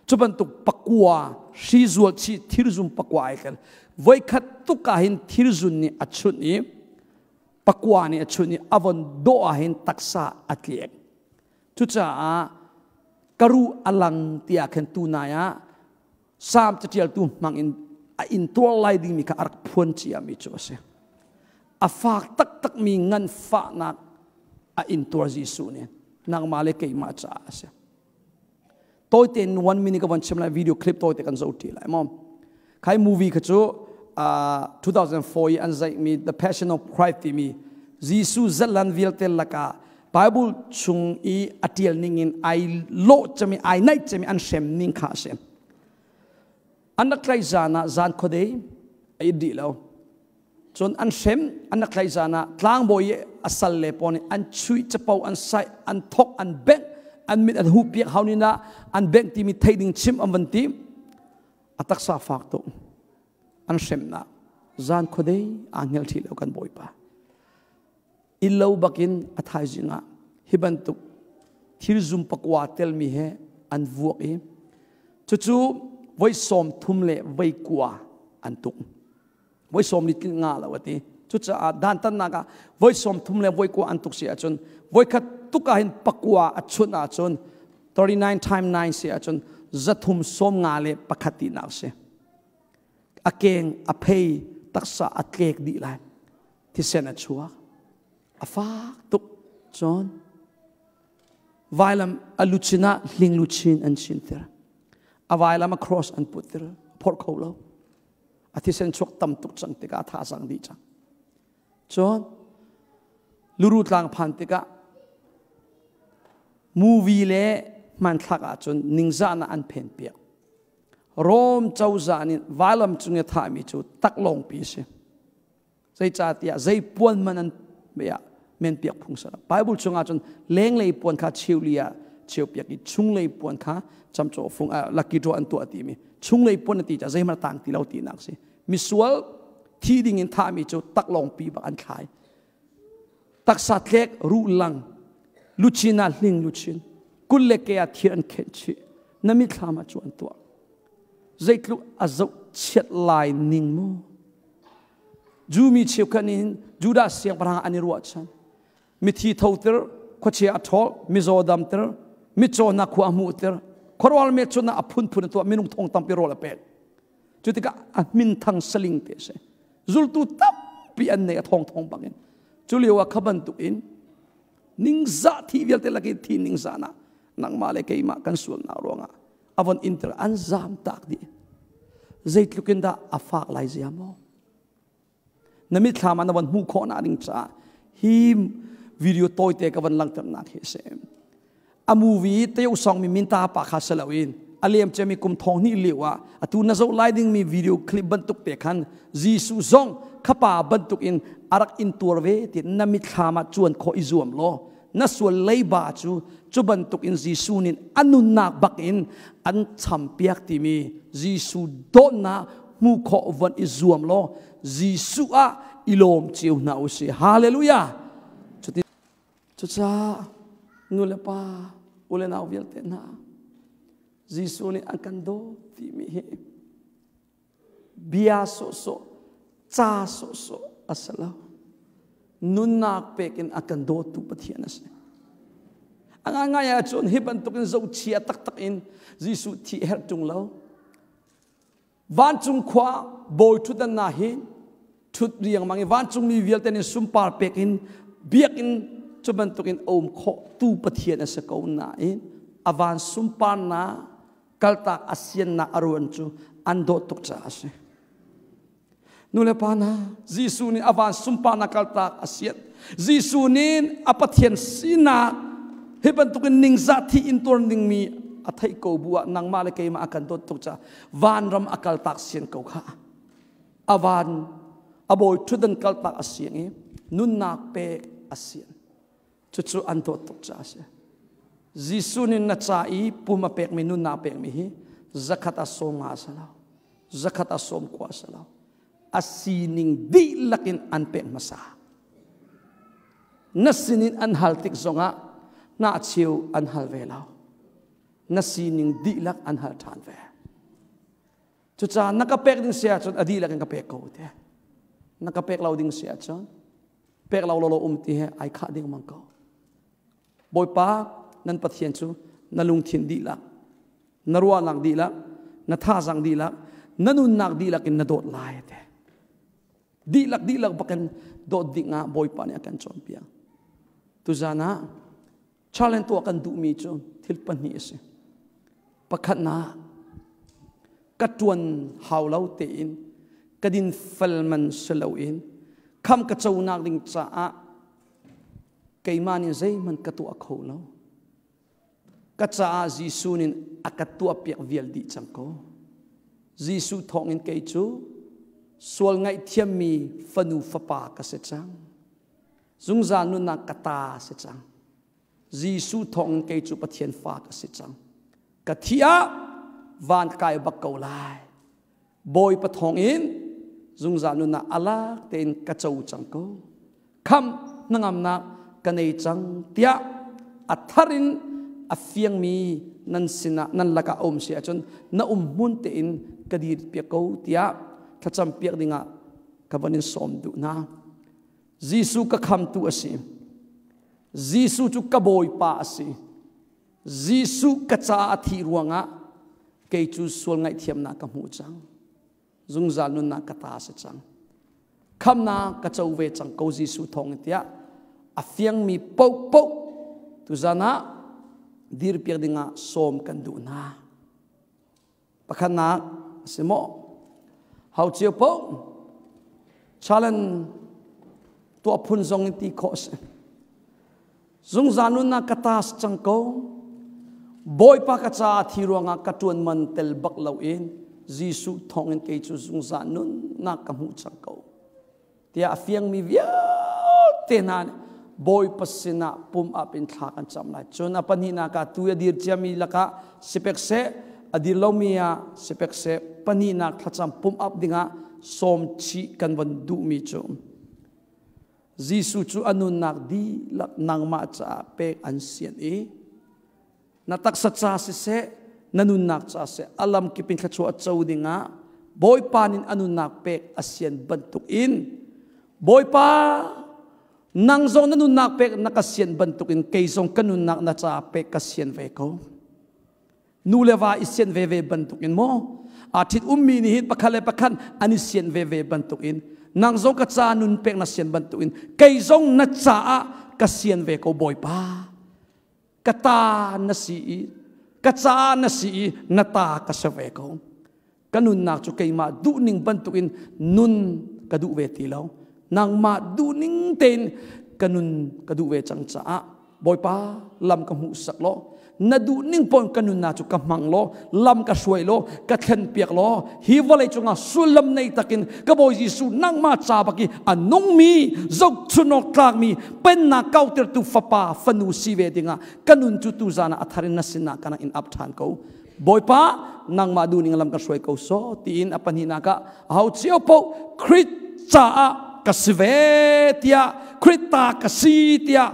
Cu bantuk pakua hri zual chih thirzum pakua ai tel. Voikhat tuk ah hin thirzun nih a chunh i pakua nih a chunh i a von dawh ah hin taksa a tliek. Cucaah ka ruh a lang tiah khin tunai ah Salm caṭialtu hmang in a intuar lai dingmi kha a rak phuan ciami cu a si. A fak taktakmi nganfahnak a intuar Jesuh nih nangmah le keimah caah a si. Tawite in one minute ka von chim lai video clip tawite kan zoh ṭi lai maw. Khai movie kha cu 2004 i an zaihmi The Passion of Christ timi Jesuh zatlan vialte lakah Bible chung i a ṭial ning in ai lawh cemi ai naih cemi an hrem ning kha a si. An rak tlaih zan ah zan khuadei a it dih lo. Cun an hrem an rak tlaih zan ah tlangbawi i a sal le pawl nih an chuih capo an saih an thok an bengh an mit an huh piak hau nin ah an bengh timi theih ding chim an van ti. A taksa fak tuk. An hremnak zan khuadei aa hngal ṭhi lo kan Bawipa. Illo bakin a thaizing ah hi bantuk thil zum pakua telmi he an vuak i cucu voi 39 an tuk. Voi sawm li tlinh nga lo a ti. Cucaah dantatnak ah voi 39 an tuk si ahcun voi khat tuk ah hin pakua a chunh ahcun 39 time 9 si ahcun 351 tinak si. A keng, a phei, taksa a tlek dih lai. Thisen a chuak. A fak tuk. Cun vailam a luchin ah hling luchin an chintir. A vailam a cross an puttir. Phorh kho lo. A thisen chuak tam tuk cang tikah a thazang dih cang. Cun luru tlang phan tikah movie le hmanthlak ahcun ningzahnak an phen piak. Rom cozah nih vailam cung i thahmi cu taklawngpi a si. Zeicahtiah zei puan man an men piak phung sala. Bible chungah cun lenglei puan kha cheuli ah cheu piak i chunglei puan kha camcawh fung lucky draw an tuah timi chunglei puan an ti ca zeihmanh tang ti lo tinak si. Misual thi ding in thahmi cu taklawngpi bak an thlai. Taksa tlek ruh lang luchin ah hling luchin kul le ke ah thir an khenh chih na mithlam ah cu an tuah. Zeitluk a zoh chiat lai ning mu. Jumi cheukhat nih Judah siangpahrang an i ruahchan. Mithi thoter, khuachia a ṭhawl, mizaw damter, mitcaw hna khua a hmuhter, khuarual me cun a phunphun a tuah, minung thong tampi rawl a pek. Cu tikah a minthang saling te a si. Zultu tampi an nei a thong thong bangin. Cu lio ah kha bantuk in ningzah thi vialte lak i thi ningzah na nangmah le keimah kan sualnak ruangah a von inter an zam tak dih. Zeitluk in dah a fak lai zia maw? Na mitthlam ah na von hmuh khawh nak ding caah hi video tawite ka von langhternak hi a si. A movie teo song mi minta pa kha si loin a liam ciami kum thong hnih lio ah atu na zoh lai dingmi video clip bantuk te khan Jesuh zong khapa bantuk in a rak in tuar ve ti na mitthlam ah cuan khawh i zuam law na sual leiba cu cu bantuk in Jesuh nih a nunnak bak in an champiak timi Jesuh dawtnak hmu khawh von i zuam law Jesuh ah i lawm cio hna u sih. Hallelujah! Cuti cucaah nu le pa u le nau vialte hna Jesuh nih an kan dawt timi hi bia sawhsawh ca sawhsawh a si lo nunnak pek in a kan dawtu Pathian a si a ngaingai ahcun hi bantukin zohchia taktak in Jesuh thi herh ṭung lo vancung khua bawi ṭhutdan na hi ṭhut riangmang i vancungmi vialte nih sunpar pek in biakinn cu bantukin a um khawh tu Pathian a si ko nain a van sunparnak kaltak a siannak a ruan cu an dawt tuk caah a si. Nu le pa hna, Jesuh nih a van sunparnak kaltak a sian. Jesuh nih a Pathian sinak hi bantukin ningzah thi in tuar dingmi a theih ko bu ah nangmah le keimah a kan dawt tuk caah vanram a kaltak sian ko kha. A van a bawi ṭhutdan kaltak a siang i nunnak pek a sian. Cucu an dawt tuk caah a si. Jesuh nih na ca i pum a pekmi nunnak a pekmi hi zakhat a 50 a si lo. Zakhat a 90 a si lo. A sining dihlak in an pek hmasa. Na sinin an hal tik zongah hnahcheu an hal ve lo. Na sining dihlak an hal ṭhan ve. Cucaah na ka pek ding si ahcun a dihlak in ka pek ko te. Na ka pek lo ding si ahcun pek lo lo um ti he ai khah ding mang ko. Bawipa nan Pathian cu na lungthin dihlak, na ruahnak dihlak, na thazang dihlak, na nunnak dihlak in na dawt lai te. Dihlak dihlak bakin dawt ding ah Bawipa nih a kan cawnpiak. Tuzan ah challenge tuah kan duhmi cu thil pahnih a si. Pakhatnak, ka ṭuan hau lo tein ka din fel man si loin kham ka conak ding caah keimah nih zeihmanh ka tuah kho lo. Ka caah Jesuh nih a ka tuahpiak vial dih cang ko. Jesuh thawngin kei cu sual ngaihthiammi fanu fapa ka si cang. Zungzal nunnak ka ta si cang. Jesuh thawngin kei cu Pathian fa ka si cang. Ka thi ah van kai bak ko lai. Bawipa thawngin zungzal nunnak alak tein ka co cang ko. Kham hnangamnak ka nei cang tiah a thar in a fiangmi nan sinah nan lakah a um si ahcun na um hmun tein ka dir piak ko tiah thlacam piak dingah ka van in sawm duh hna. Jesuh ka khamtu a si. Jesuh cu ka Bawipa a si. Jesuh ka caah a thih ruangah kei cu sual ngaihthiamnak ka hmu cang. Zungzal nunnak ka ta a si cang. Khamnak ka co ve cang ko Jesuh thawng in tiah a fiangmi paohpaoh tuzan ah dirpiak dingah sawm kan duh hna. Pakhatnak a si maw? Hau cio paoh challenge tuah phun zong in ti khawh a si. Zungzal nunnak ka taas cang ko. Bawipa ka caah thi ruangah ka ṭuan man tel bak loin Jesuh thawngin kei cu zungzal nunnak ka hmuh cang ko. Tiah a fiangmi vialte hna nih Bawipa sinah pum up in thla kan cam lai. Cun a pahnihnak ah tu a dir ciami lakah sipek seh, a dir lomi ah sipek seh, pahnihnak thlacam pum up dingah sawm chih kan von duhmi cu Jesuh cu a nunnak dihlak nangmah caah pek an sian i na taksa ca siseh na nunnak ca seh a lam kip in thluachuah co dingah Bawipa nih a nunnak pek a sian bantuk in Bawipa nang zong na nunnak pek na ka sian bantuk in kei zong ka nunnak na caah pek ka sian ve ko. Nu le va i sian veve bantuk in maw aa ṭhit ummi nih hin pakhat le pakhat an i sian veve bantuk in nang zong ka ca nun pek na sian bantuk in kei zong na caah ka sian ve ko Bawipa. Ka ta na si i ka ca na si i na ta ka si ve ko. Ka nunnak cu keimah duhning bantukin nun ka duh ve ti lo. Nangmah duhning tein ka nun ka duh ve cang caah Bawipa lam ka hmuhsak law na duhning pawn ka nunnak cu ka hmang law lam ka hruai law ka thlen piak law hi vawlei cungah sullam nei takin ka Bawi Jesuh nangmah ca bak i a nungmi zohchunawk tlakmi pennak kautertu fapa fanu si ve dingah ka nun cu tuzan ah a thar in na sinah kana in ap ṭhan ko. Bawipa nangmah duhning lam ka hruai ko so tiin a pahnihnak ah aho cio paoh Khrih caah ka si ve tiah Khrih ta ka si tiah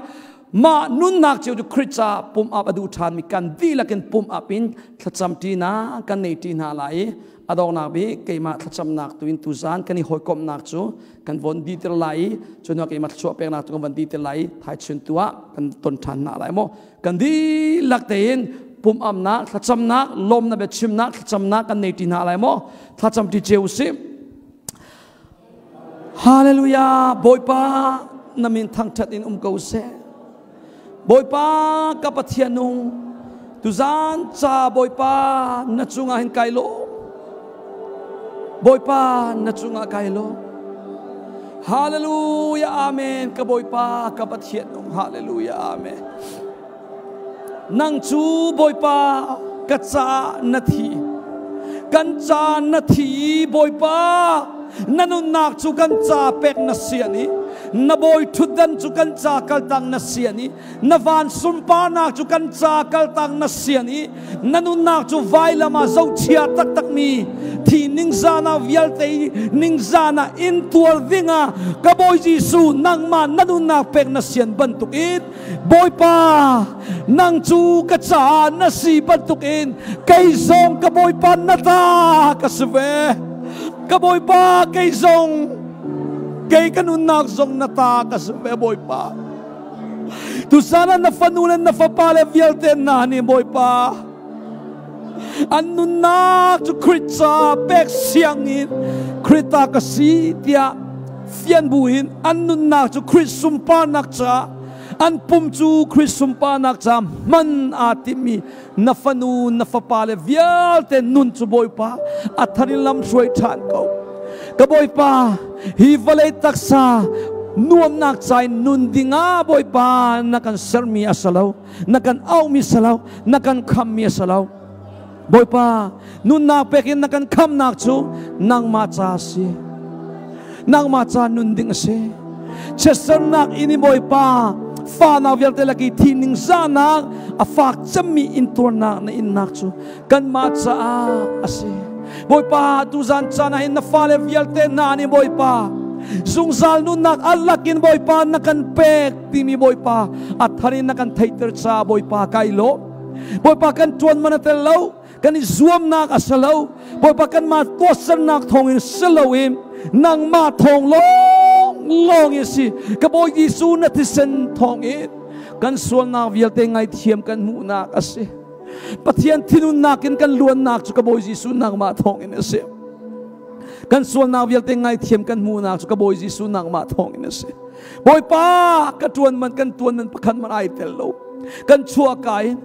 mah nunnak cio cu Khrih caah pum up a duh ṭhanmi kan dihlak in pum up in thlacam ṭi hna kan nei ṭi hna lai i a donghnak bik keimah thlacamnak tu in tuzan kan i hawikomhnak cu kan von diter lai i cu hnuah keimah thluachuah peknak cu kan von diter lai i thaichin tu ah kan ton ṭhan hna lai maw. Kan dihlak tein pumamnak thlacamnak lawmnak biachimnak thlacamnak kan nei ti hna lai maw. Thlacam ti cio usih. Hallelujah. Bawipa na min thangthat in um ko seh. Bawipa ka Pathian nung tuzan ca Bawipa na cungah hin kai lawm. Bawipa na cungah kai lawm. Hallelujah. Amen. Ka Bawipa ka Pathian nung. Hallelujah. Amen. Nang cu Bawipa ka caah na thi. Kan ca na thi Bawipa na nunnak cu kan ca pek na sian i na bawi ṭhutdan cu kan ca kaltang na sian i na van sunparnak cu kan ca kaltak na sian i na nunnak cu vailam ah zohchia taktakmi thi ningzana vialte ningzana in tuar dingah ka Bawi Jesuh nangmah na nunnak pek na sian bantukin Bawipa nang cu ka caah na si bantukin kei zong ka Bawipa na ta ka si ve. Ka Bawipa kei zong kei ka nunnak zong na ta ka si ve Bawipa. Tusan ah na fanu le na fapa le vialte hna nih Bawipa an nunnak cu Khrih ca pek siang in Khrih ta ka si tiah fian bu in an nunnak cu Khrih sunparnak ca an pum cu Khrih sunparnak ca hman aa timmi na fanu na fapa le vialte nun cu Bawipa a thar in lam hruai ṭhan ko. Ka Bawipa, hi vawlei taksa nuamnak ca in nun dingah Bawipa na kan sermi a si lo, na kan auhmi si lo, na kan khammi a si lo. Bawipa, nunnak pek in na kan khamnak cu nangmah ca a si. Nangmah ca nun ding a si. Chiatsernak in i Bawipa fa nau vialte lak i thi ningzahnak a fak cemmi intuarnak na innak cu kanmah caah a si. Bawipa, tuzan caan ah hin na fale vialte hna nih Bawipa, zungzal nunnak alakin Bawipa na kan pek timi Bawipa a thar in na kan theihter ca Bawipa kai lawm. Bawipa, kan tuan man a tel lo, kan i zuamnak a si lo. Bawipa, kanmah tuahsernak thawngin si loin nangmah thawng lawng lawng in si. Ka Bawi Jesuh, na thisen thawngin kan sualnak vialte ngaithiam kan hmuhnak a si. Pathian thinunnak in kan luannak cu ka Bawi Jesuh nangmah thawngin a si. Kan sualnak vialte ngaithiam kan hmuhnak cu ka Bawi Jesuh nangmah thawngin a si. Bawipa, ka tuan man kan tuan man pakhat man ai tel lo. Kan chuahka in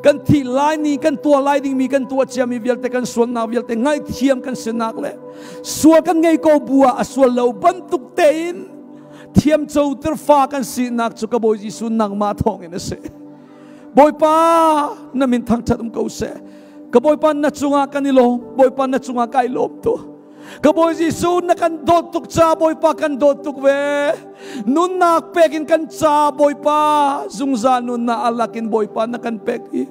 kan thi lai ni kan tuah lai dingmi kan tuah ciami vialte kan sualnak vialte ngaithiam kan sinak le sual kan ngei ko bu ah a sual lo bantuk tein thiam co tirfa kan sinak cu ka Bawi Jesuh nangmah thawngin a si. Bawipa, na min thangṭhat um ko seh. Ka Bawipa, na cungah kan i lawm. Bawipa, na cungah kai lawm tu. Ka Bawi Jesuh, na kan dawt tuk ca Bawipa kan dawt tuk ve. Nunnak pek in kan ca Bawipa, zungzal nunnak alak in Bawipa na kan pek i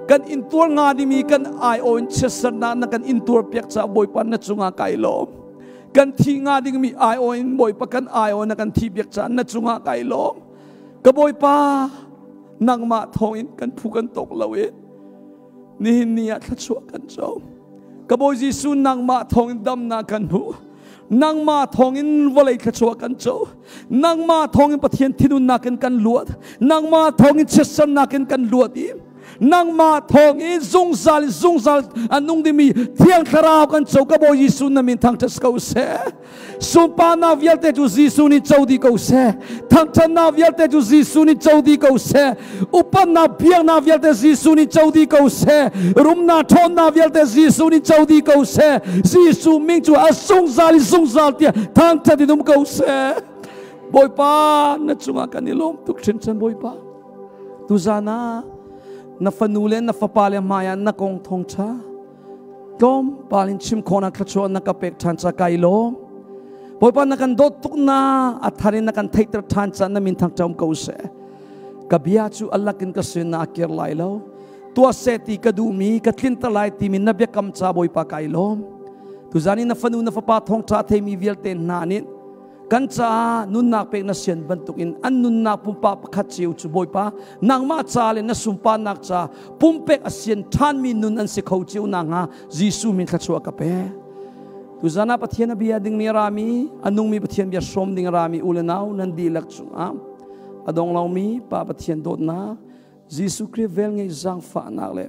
kan intuar nga dimi kan ai o in chiatsernak na kan intuar piak ca Bawipa na cungah kai lawm. Kan thi nga dingmi ai o in Bawipa kan ai o na kan thi piak ca na cungah kai lawm. Ka Bawipa, nangmah thawngin kan phu kan tawk lo i nihin ni ah thluachuah kan co. Ka Bawi Jesuh, nangmah thawngin damnak kan hmu. Nangmah thawngin vawlei thluachuah kan co. Nangmah thawngin Pathian thinunnak in kan luat. Nangmah thawngin chiatsernak in kan luat i nangmah thawngin zungzal in zungzal a nung dingmi Thiang Thlarau kan co. Ka Bawi Jesuh, na min thangṭhat ko seh. Sunparnak vialte cu Jesuh nih co dih ko seh. Thangṭhatnak vialte cu Jesuh nih co dih ko seh. Upatnak biaknak vialte Jesuh nih co dih ko seh. Rumnak ṭhawnnak vialte Jesuh nih co dih ko seh. Jesuh min cu a zungzal in zungzal tiah thangṭhat in um ko seh. Bawipa, na cungah kan i lawm tuk hringhran Bawipa. Tuzan ah na fanu le na fapa le hmaiah na kong thawngṭha tlawmpal in chim khawhnak thluachuah na ka pek ṭhan ca kai lawm. Bawipa, na kan dawt tuk na a thar in na kan theihter ṭhan ca na min thangṭam ko seh. Ka bia cu alak in ka sin na kir lai lo. Tuah seh ti ka duhmi ka tlinter lai timi na biakam ca Bawipa kai lawm. Tuzan in na fanu na fapa thawngṭha theimi vialte hna nih kan caah nunnak pek na sian bantukin an nunnak pumpak pakhat cio cu Bawipa nangmah ca le na sunparnak ca pumpek a sian ṭhanmi nun an si kho cio nakhnga Jesuh min thluachuah ka pe. Tuzan ah Pathian a bia dingmi a rami, a nungmi Pathian bia hrawm ding a rami u le nau nan dihlak cungah a dong lomi Pa Pathian dawtnak, Jesuh Khrih velngeih zaangfahnak le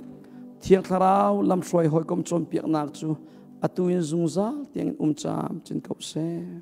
Thiang Thlarau lamhruai hawikom cawnpiaknak cu atu in zungzal tiangin um caam cin ko seh.